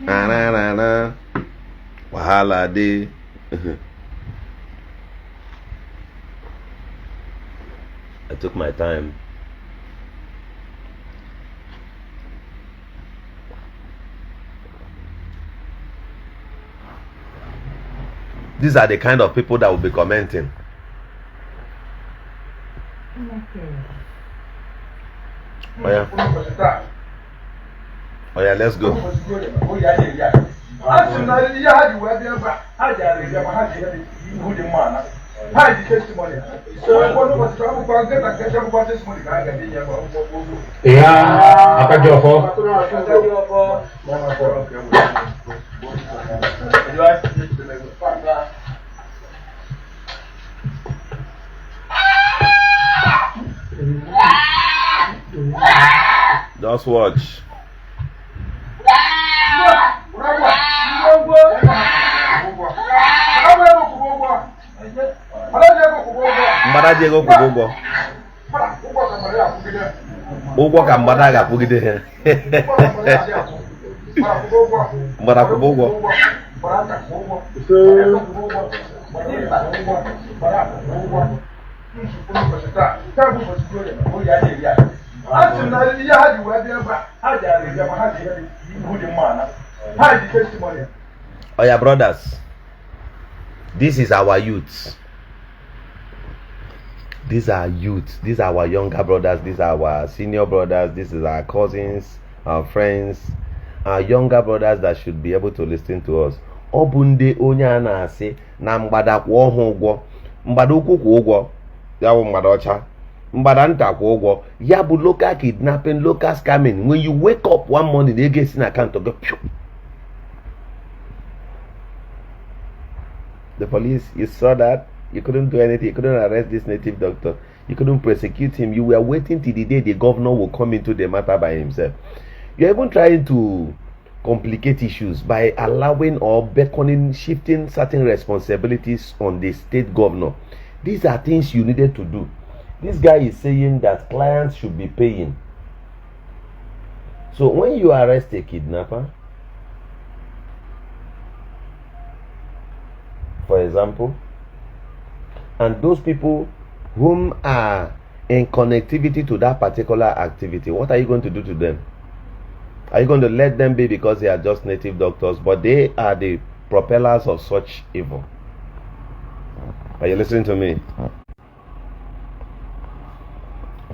Na Wahala de. I took my time. These are the kind of people that will be commenting. Oh yeah. Oh yeah, let's go.
Yeah, Akajofo.
Just watch. Mbada Diego Kubogo. Ugo ka mbada ga pugide. Mbada Kubogo. Oh yeah, brothers. This is our youth. These are youth. These are our younger brothers. These are our senior brothers. This is our cousins, our friends, our younger brothers that should be able to listen to us. Obunde onya na ase na mgbada kwa ohu ugwo. Mgbada ukwu kwa ugwo. Ya bụ mgbada ọcha. Mgbada nta kwa ugwo. Ya bụ local kidnapping, local scamming. When you wake up one morning, they get in account to go. Pew. The police, you saw that. You couldn't do anything. You couldn't arrest this native doctor. You couldn't prosecute him. You were waiting till the day the governor will come into the matter by himself. You're even trying to complicate issues by allowing or beckoning, shifting certain responsibilities on the state governor. These are things you needed to do. This guy is saying that clients should be paying. So when you arrest a kidnapper, for example, and those people whom are in connectivity to that particular activity, what are you going to do to them? Are you going to let them be because they are just native doctors, but they are the propellers of such evil? Are you listening to me?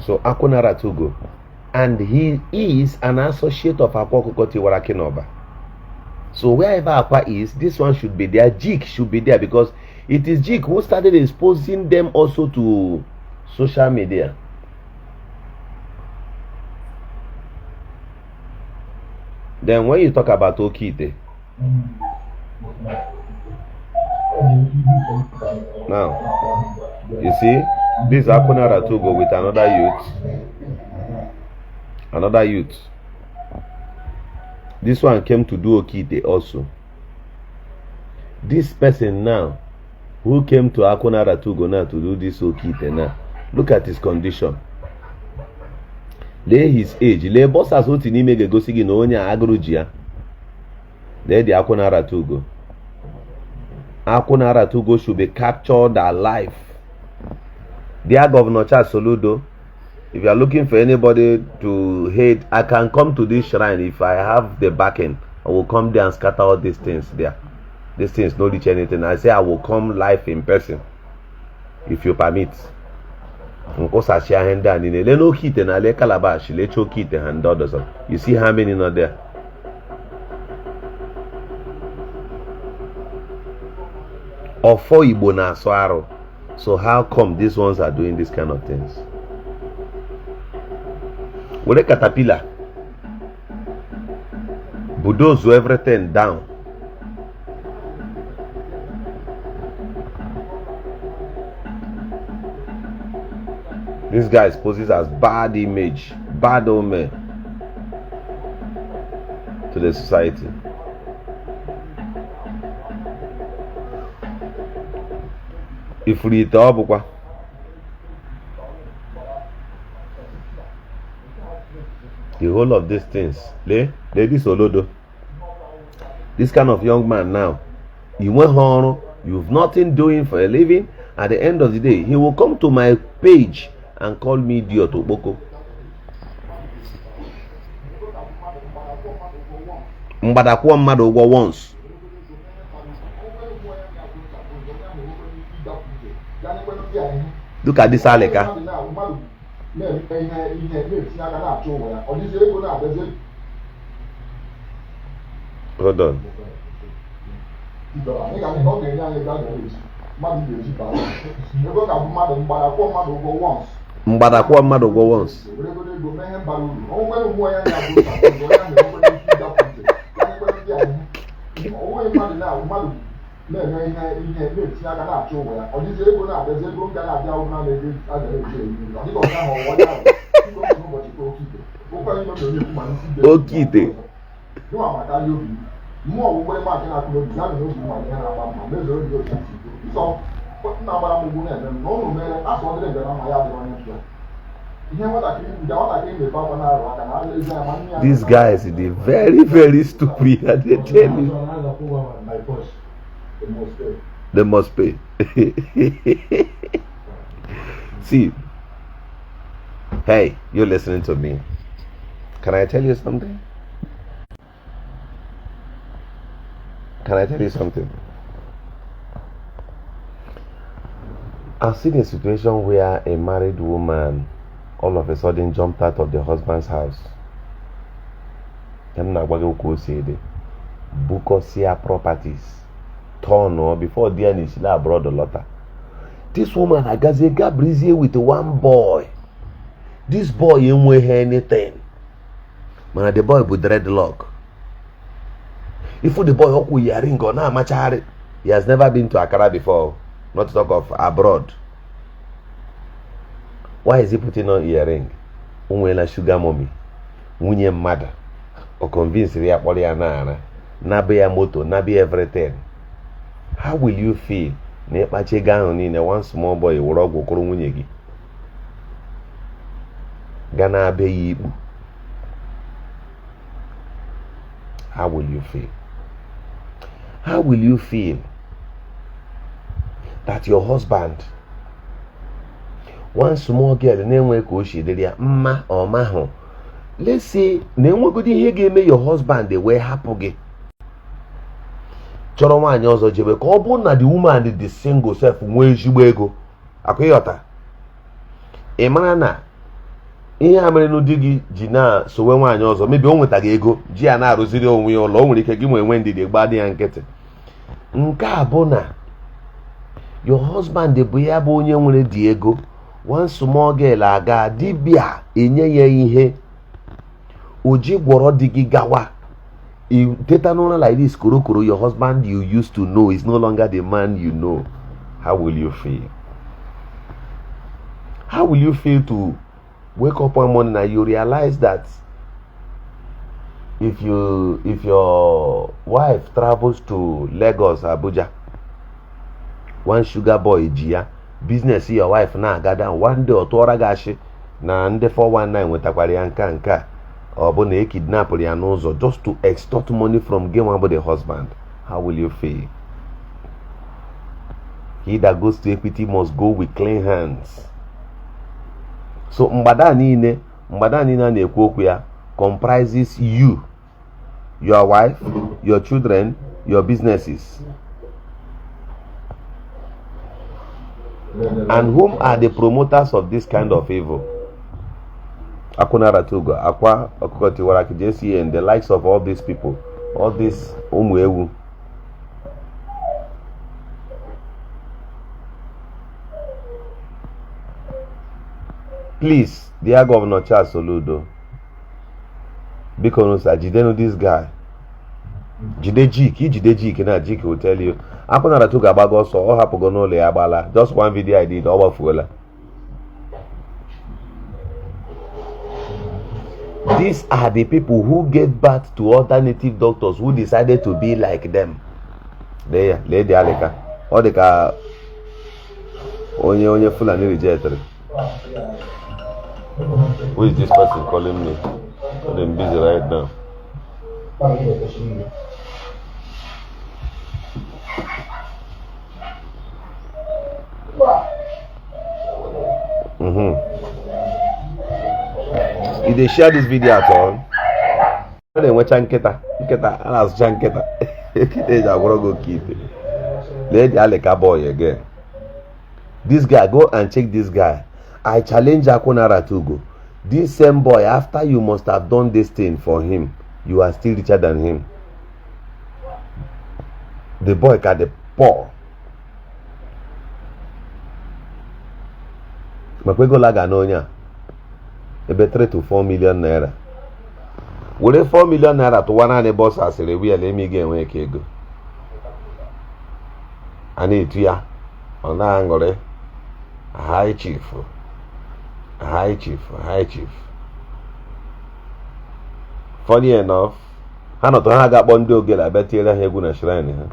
So Akunara Tugo, and he is an associate of Akwa Okuko Tiwara Aki. So wherever Akwa is, this one should be there. Jik should be there because it is Jik who started exposing them also to social media. Then when you talk about Okite, now you see this Akunara Tugo with another youth. This one came to do Okite also. This person now, who came to Akunara Tugo now to do this Okite now, look at his condition. lee his age, lee bosses otu n'ime ga-egosi gị na onye a agụrụ ji ya. Lee the Akwa Na Eche Mba. Akwa Na Eche Mba should be captured alive. Dear Governor Charles Soludo, if you are looking for anybody to hate, I can come to this shrine if I have the backing. I will come there and scatter all these things there. These things don't reach anything. I say I will come live in person, if you permit. You see how many not there? Ofo Igbo na asụ. So how come these ones are doing this kind of things? With a caterpillar, bulldoze everything down. This guy poses as bad image, bad omen to the society. If we talk the whole of these things, ladies Olodo, this kind of young man now, he went home, you've nothing doing for a living. At the end of the day, he will come to my page and call me idiot Oboko. Mbadakwa mmadụ ụgwọ once. Look at this Aleka. Hold on. Mbadakwa mmadụ ụgwọ once. Okite. These guys, they're very, very stupid. And they tell you they must pay. See, hey, you're listening to me. Can I tell you something? Can I tell you something? I've seen a situation where a married woman all of a sudden jumped out of the husband's house. And Bukosia properties. Turn before the end is abroad the lotta. This woman Agazega breezy with one boy. This boy ain't wear anything. Man, the boy with dreadlock. If the boy oku yaring go na machari, he has never been to Accra before, not to talk of abroad. Why is he putting on earring? Unwela sugar mommy, unye mother, or convince Ria Poliana, nabe ya moto, nabe everything. How will you feel? Ne pache ganon in a one small boy urogo kurumunyegi. Gana be yibu. How will you feel? How will you feel that your husband, one small girl, name ma or maho, let's say, name good in your husband the way happy. Choroman yozo jebe kobo na the woman the single self when she go. Akoyota. Emana. Ihe amere no digi jina so we nwanyi ọzọ maybe o nwetaga ego ji ya na arụziri onwe ya ụlọ o nwere ike gị nwe ndị dị gbadị ya nkịtị nke a bụ na your husband bụ ya bụ onye nwere dị ego one small girl aga dibia enye ya ihe oji gwọrọ dị gị gawa teta n'ụra like this korokoro your husband you used to know is no longer the man you know. How will you feel? How will you feel to wake up one morning and you realize that if your wife travels to Lagos, Abuja, one sugar boy Gia, business your wife now gather one day or two gashi, na ndị 419 nwetakwara ya nka ọ bụ na kidnap ya n'ụzọ just to extort money from gị nwa bụ the husband, how will you feel? He that goes to equity must go with clean hands. So mgbada niile a na-ekwu okwu ya comprises you, your wife, your children, your businesses. And whom are the promoters of this kind of evil? Akwa Okuko Tiwara Aki, JCA, and the likes of all these people, all these Umuewu. Please, dear Governor Charles Soludo, because jidenu this guy. Jide Jik, na Jik will tell you. Akwa Okuko agbago ọsọ, ọ hapụgo n'ụlọ ya agbala. Just one video I did, ọ gbafuola. These are the people who gave birth to alternative doctors who decided to be like them. There, Lady Aleka. Or the car onye Fulani rejected. Who is this person calling me? I'm busy right now. If they share this video at all, they watch nketa, and ask nketa. Nketa go keep it. Let the Aleka boy again. This guy, go and check this guy. I challenge Akwa Okuko. This same boy, after you must have done this thing for him, you are still richer than him. The boy got the poor. Makwego laga nonya. Ebe 3 to 4 million naira. Were 4 million naira to one and boss as a real emige enwe ego. Ani itu ya. Ona angore. High chief. Funny enough, ha not ha ga-akpọ ndị ogele abetiela ha egwu na shrine ha.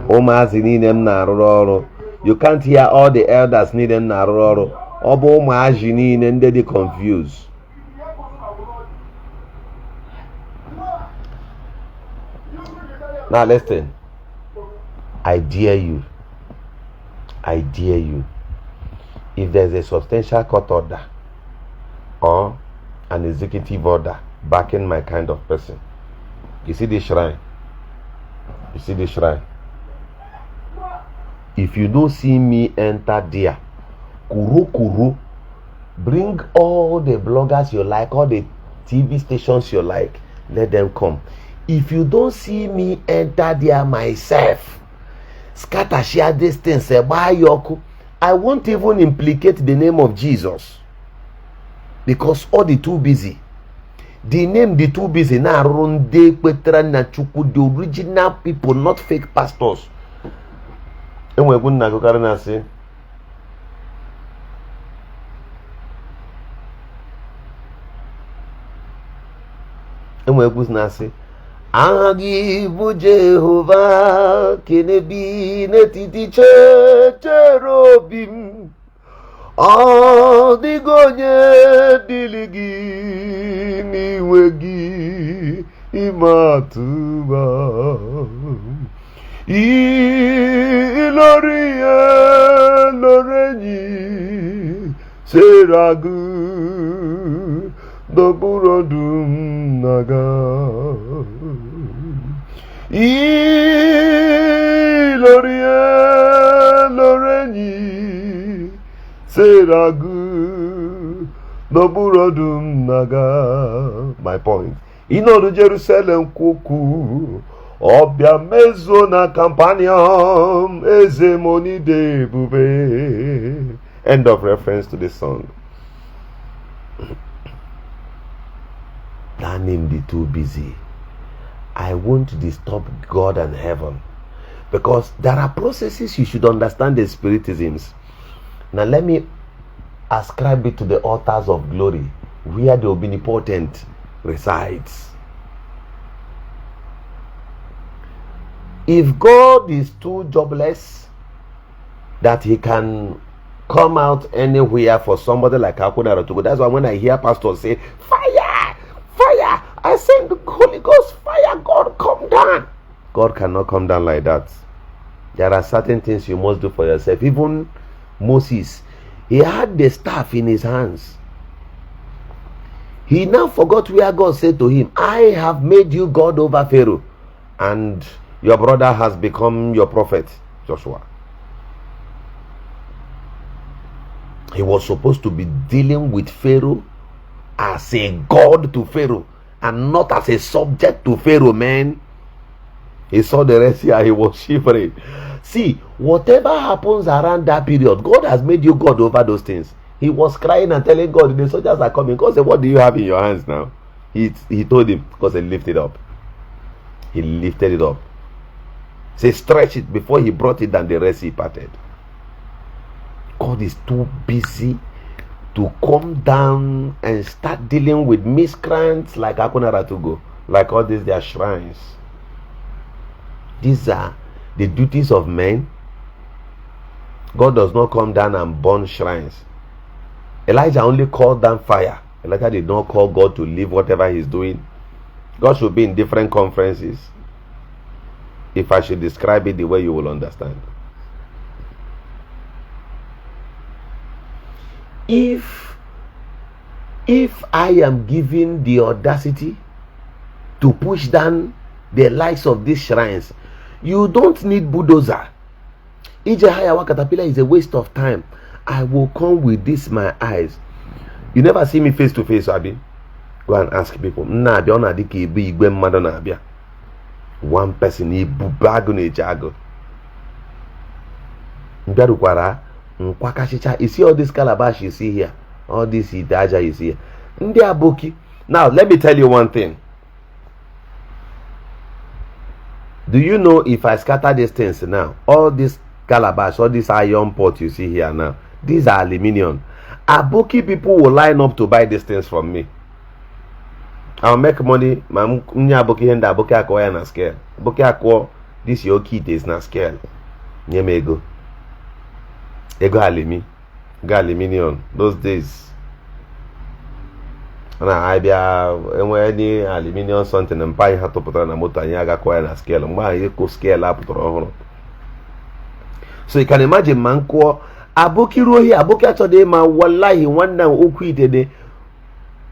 Ụmụazị niile m na-arụrụ ọrụ. You can't hear all the elders niile m na-arụrụ ọrụ. Ọ bụ ụmụazị niile ndị dị confused. Now listen. I dare you. If there's a substantial court order or an executive order backing my kind of person, you see this shrine. If you don't see me enter there, kuru, bring all the bloggers you like, all the TV stations you like, let them come. If you don't see me enter there myself, scatter share this thing, say buy yoku. I won't even implicate the name of Jesus because all the too busy. The name the too busy na ronde kwetra na chuku, the original people, not fake pastors. Enwe gun na kokare na se. Enwe gun na se. Agi bụ Jehova kenebi n'etiti cherubim, ọ dịghị onye dịrị gị n'iwe gị ime atụba. Ilori enyi seragu dọkpụrụ ọdụm naga. Lorenyi seragu doburodum naga. My point. Inodu Jerusalem kuku obia mezo na campanium ezemoni de bube. End of reference to the song. That name be too busy. I won't disturb God and heaven because there are processes you should understand the spiritisms. Now let me ascribe it to the altars of glory where the omnipotent resides. If God is too jobless that he can come out anywhere for somebody like Akwa Okuko. That's why when I hear pastors say, fire, fire, I send the Holy Ghost, fire, God come down. God cannot come down like that. There are certain things you must do for yourself. Even Moses, he had the staff in his hands. He now forgot where God said to him, I have made you God over Pharaoh, and your brother has become your prophet, Joshua. He was supposed to be dealing with Pharaoh as a God to Pharaoh and not as a subject to Pharaoh, man. He saw the Red Sea and he was shivering. See, whatever happens around that period, God has made you God over those things. He was crying and telling God, the soldiers are coming. God said, what do you have in your hands now? He told him, because he lifted it up. He lifted it up. Say, stretch it. Before he brought it down, the Red Sea parted. God is too busy to come down and start dealing with miscreants like Akwa Okuko, like all these their shrines. These are the duties of men. God does not come down and burn shrines. Elijah only called down fire. Elijah did not call God to leave whatever he's doing. God should be in different conferences. If I should describe it the way you will understand. If I am given the audacity to push down the likes of these shrines, you don't need bulldozer. Ije Hayawa caterpillar is a waste of time. I will come with this my eyes. You never see me face to face, Abi. Go and ask people. One person ibu Agu Na Eche Mba. You see all this calabash you see here, all this idaja you see here. Ndi aboki. Now let me tell you one thing. Do you know if I scatter these things now, all this calabash, all this iron pot you see here now, these are aluminium. Aboki people will line up to buy these things from me. I'll make money. Aboki henda aboki akwa na scale. Aboki akwa, this your kid is na scale. Nyemego. Ego aluminium. Those days. Na I bia any aluminium something and buy had to put on a motor and yaga coin a scale. My scale up to. So you can imagine manko aboki rohi aboki atode ma wallahi wannan uku ide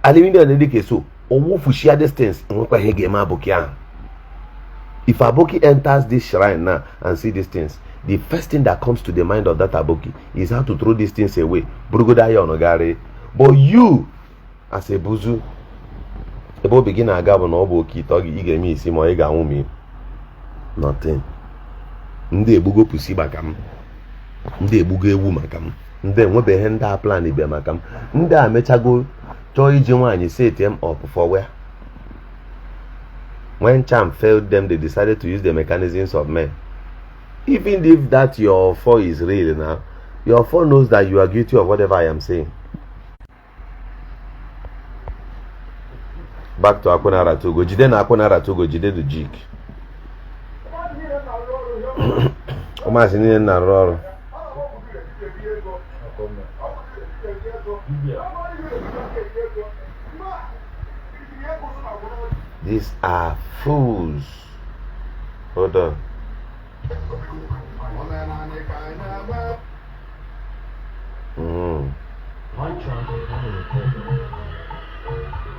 aluminium ne dike so owo fushia distance nwekwa hege ma aboki ahụ. If aboki enters this shrine now and see these things, the first thing that comes to the mind of that aboki is how to throw these things away. Burugoda ya onogare. But you as a buzu ebo begin agabo na obo ki togi ige mi isi mo iga hu mi nothing. Ndị egbugo pusi maka m, ndị egbugo ewu maka m, ndị enwebeghị ndị a plan ibe maka m, ndị a mechago chọọ iji nwaanyị set them up for where? When charm failed them, they decided to use the mechanisms of men. Even if that your foe is real now, your foe knows that you are guilty of whatever I am saying. Back to Akwa Okuko. Jide na Akwa Okuko, jide the jig. These are fools. Hold on.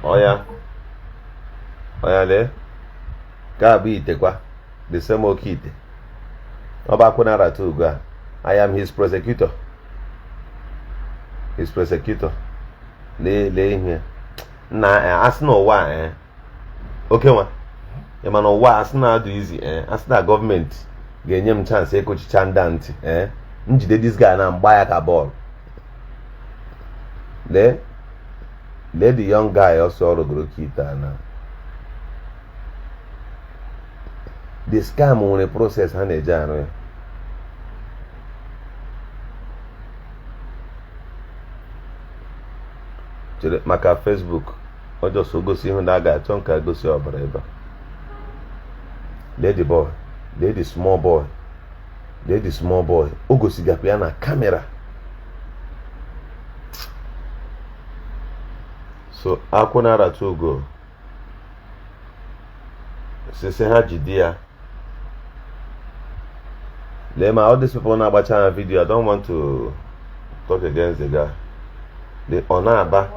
Oh yeah. Gabi itekwa. The same okite. Akwa Okuko. I am his prosecutor. His prosecutor. Lay here. Nah, ask no why. Okay, one. You man know why ask na do easy. Ask that government. Get him chance. Coach Chandanti. Njide this guy na mbaya ka ball. Let the young guy also go kita now. The scam on a process hand maka Facebook or just so go see him that guy chonka go see obreba. Let the boy, let the small boy, let the small boy. Ogo siga piana camera. So Akwụna Tugo. Sisi ha jidia. Lema, all these people now watching a video. I don't want to talk against the guy. The Onaba.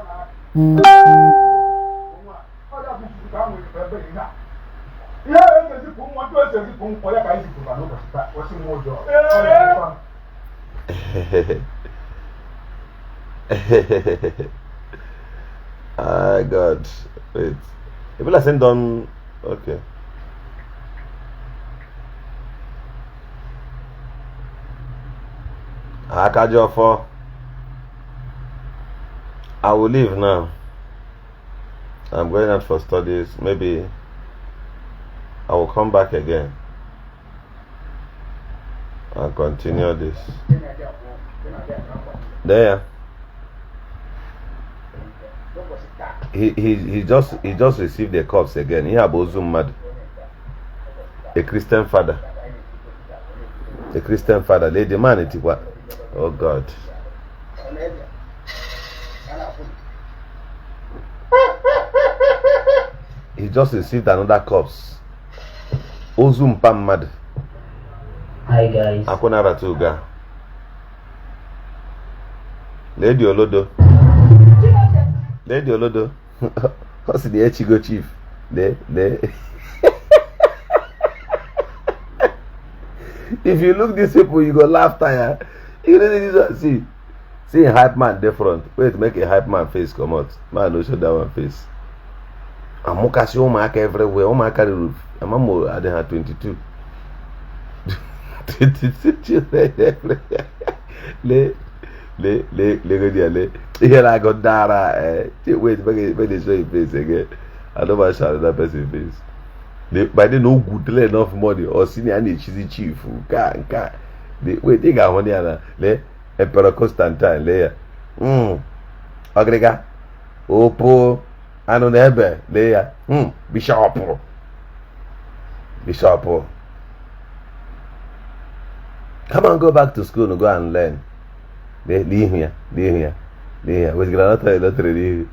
Ah, God. Wait. People are saying done. Okay. Akajofo. I will leave now. I'm going out for studies. Maybe I will come back again and continue this. There. He just received the cups again. He had Mad. A Christian father. A Christian father. Lady man it what? Oh God. He just received another cups. Ozum Pam Mad.
Hi guys.
Akwụna Tuga. Lady Olodo. Lady Olodo. What's the Echigo chief? If you look these people, you go laugh tire. You know see a hype man different. Wait, make a hype man face come out. Man, don't show that one face. I'm mokasi omaka everywhere. Omaka the roof. I'm more. I have 22. 22 le. Here I got Dara. Wait, make they show your face again. I don't want to shout that person's face. But they know good enough money or senior and cheesy chief. Wait, they got money and le Emperor Constantine layer. Agrega. Opo. Anonebe layer. Bishop. Come on, go back to school and go and learn. Leave here. With granata lottery.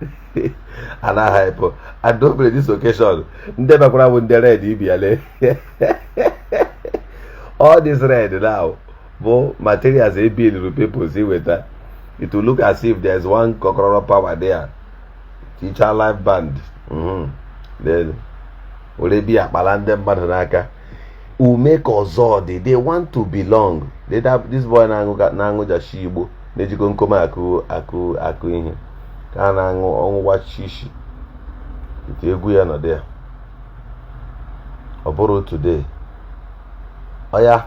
And I hype. I don't play this occasion. Never gonna win the red. All this red now. But materials a bill people see with that. It will look as if there's one Kokoro power there. Teacher live band. Then will it be a Balandem Batanaka? Who make Ozodi? They want to belong. They have this boy Nango Jashibo. They just come aku in here. Can I on watch shishi? It's a good no there. I borrow today. Oh yeah.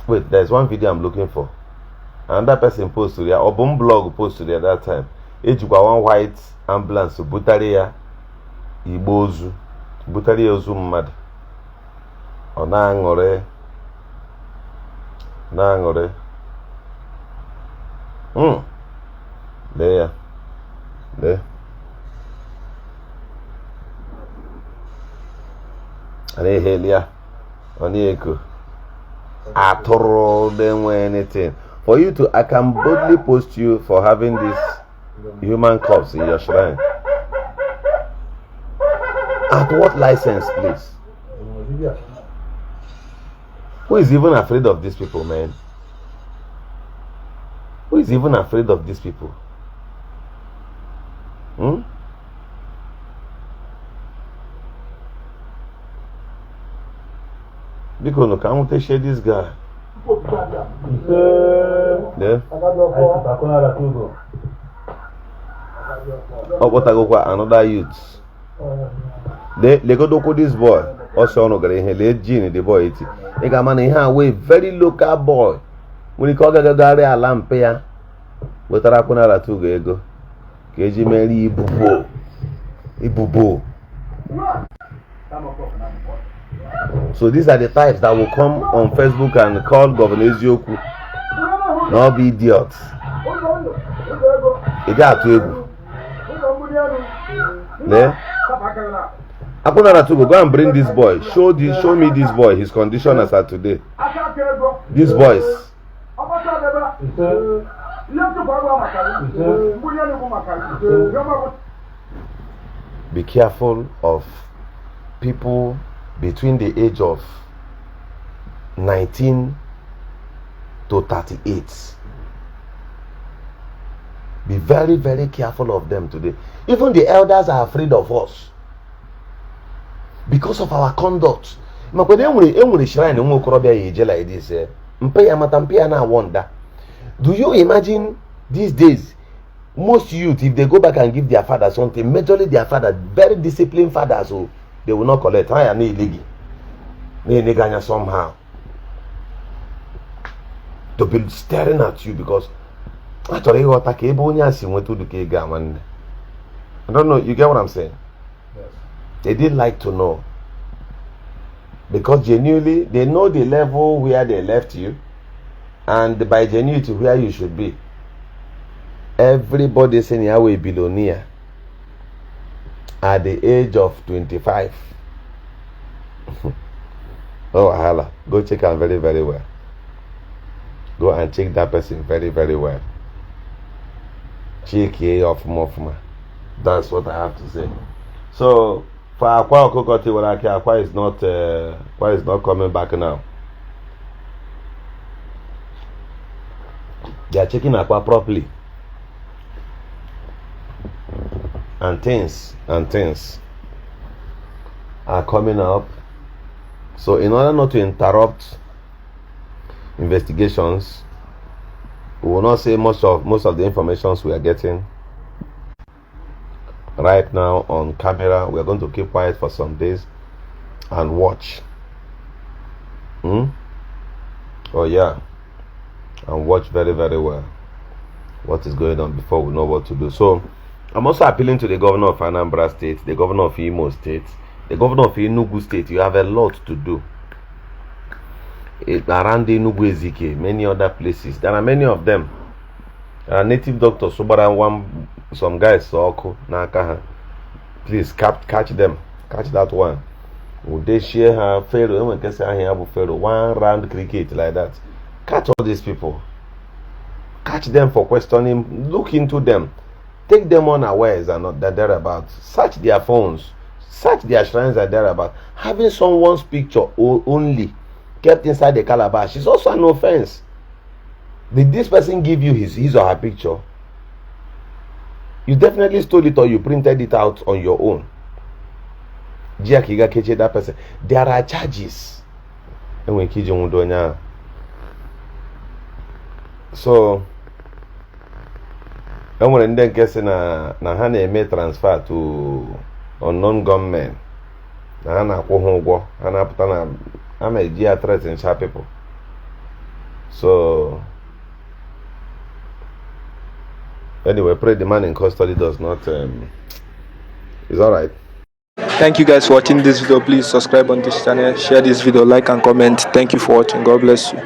Wait, there's one video I'm looking for. Another person posted there. Or bomb blog posted there that time. One white ambulance. Butaria Ibozu. Butaria Zoom mad. Onangore. Nangore. There. Ane helia. Oni eko. Atoro them anything. For you to, I can boldly post you for having this human corpse in your shrine. At what license, please? Who is even afraid of these people, man? Who is even afraid of these people? Because no, can we share this guy? Yeah. Oh, what I go for another youth. They go to this boy. Also, no, they Gene the boy. They got man in way very local boy. When he called the Daria Lampea, what Akwa Okuko go? Keji Mary Ibubo. So these are the types that will come on Facebook and call Governor Eziokwu. No be idiots. It got to Akwa Okuko, go and bring this boy. Show me this boy, his condition as at today. These boys. Be careful of people between the age of 19 to 38. Be very, very careful of them today. Even the elders are afraid of us because of our conduct. Do you imagine these days, most youth, if they go back and give their father something, majorly their father, very disciplined fathers, so they will not collect. Somehow they'll be staring at you because I don't know, you get what I'm saying?
Yes.
They didn't like to know because genuinely they know the level where they left you, and by genuinity where you should be. Everybody saying you are a billionaire at the age of 25. Oh, hala. Go check out very, very well. Go and check that person very, very well. Check it off more. That's what I have to say. So for Akwa Okuko Tiwara Aki, Akwa is not coming back now. They are checking Akwa properly. And things are coming up. So in order not to interrupt investigations, we will not say most of the information we are getting right now on camera. We are going to keep quiet for some days and watch. Oh yeah, and watch very, very well what is going on before we know what to do. So I'm also appealing to the governor of Anambra State, the governor of Imo State, the governor of Enugu State. You have a lot to do around the Enugu Ezike, many other places. There are many of them. Native doctors, some guys, please catch them. Catch that one. Would they share her Pharaoh? One round cricket like that. Catch all these people. Catch them for questioning. Look into them. Take them unawares and not that thereabouts. Search their phones. Search their shrines and thereabouts. Having someone's picture only kept inside the calabash is also an offense. Did this person give you his or her picture? You definitely stole it or you printed it out on your own. That person. There are charges. So when they get na ha na-eme transfer to unknown gunmen, na ha na-akwụ ụgwọ, ha na-apụta na ha na-eji ya threaten sharp people. So anyway, pray the man in custody does not it's alright.
Thank you guys for watching this video. Please subscribe on this channel, share this video, like and comment. Thank you for watching. God bless you.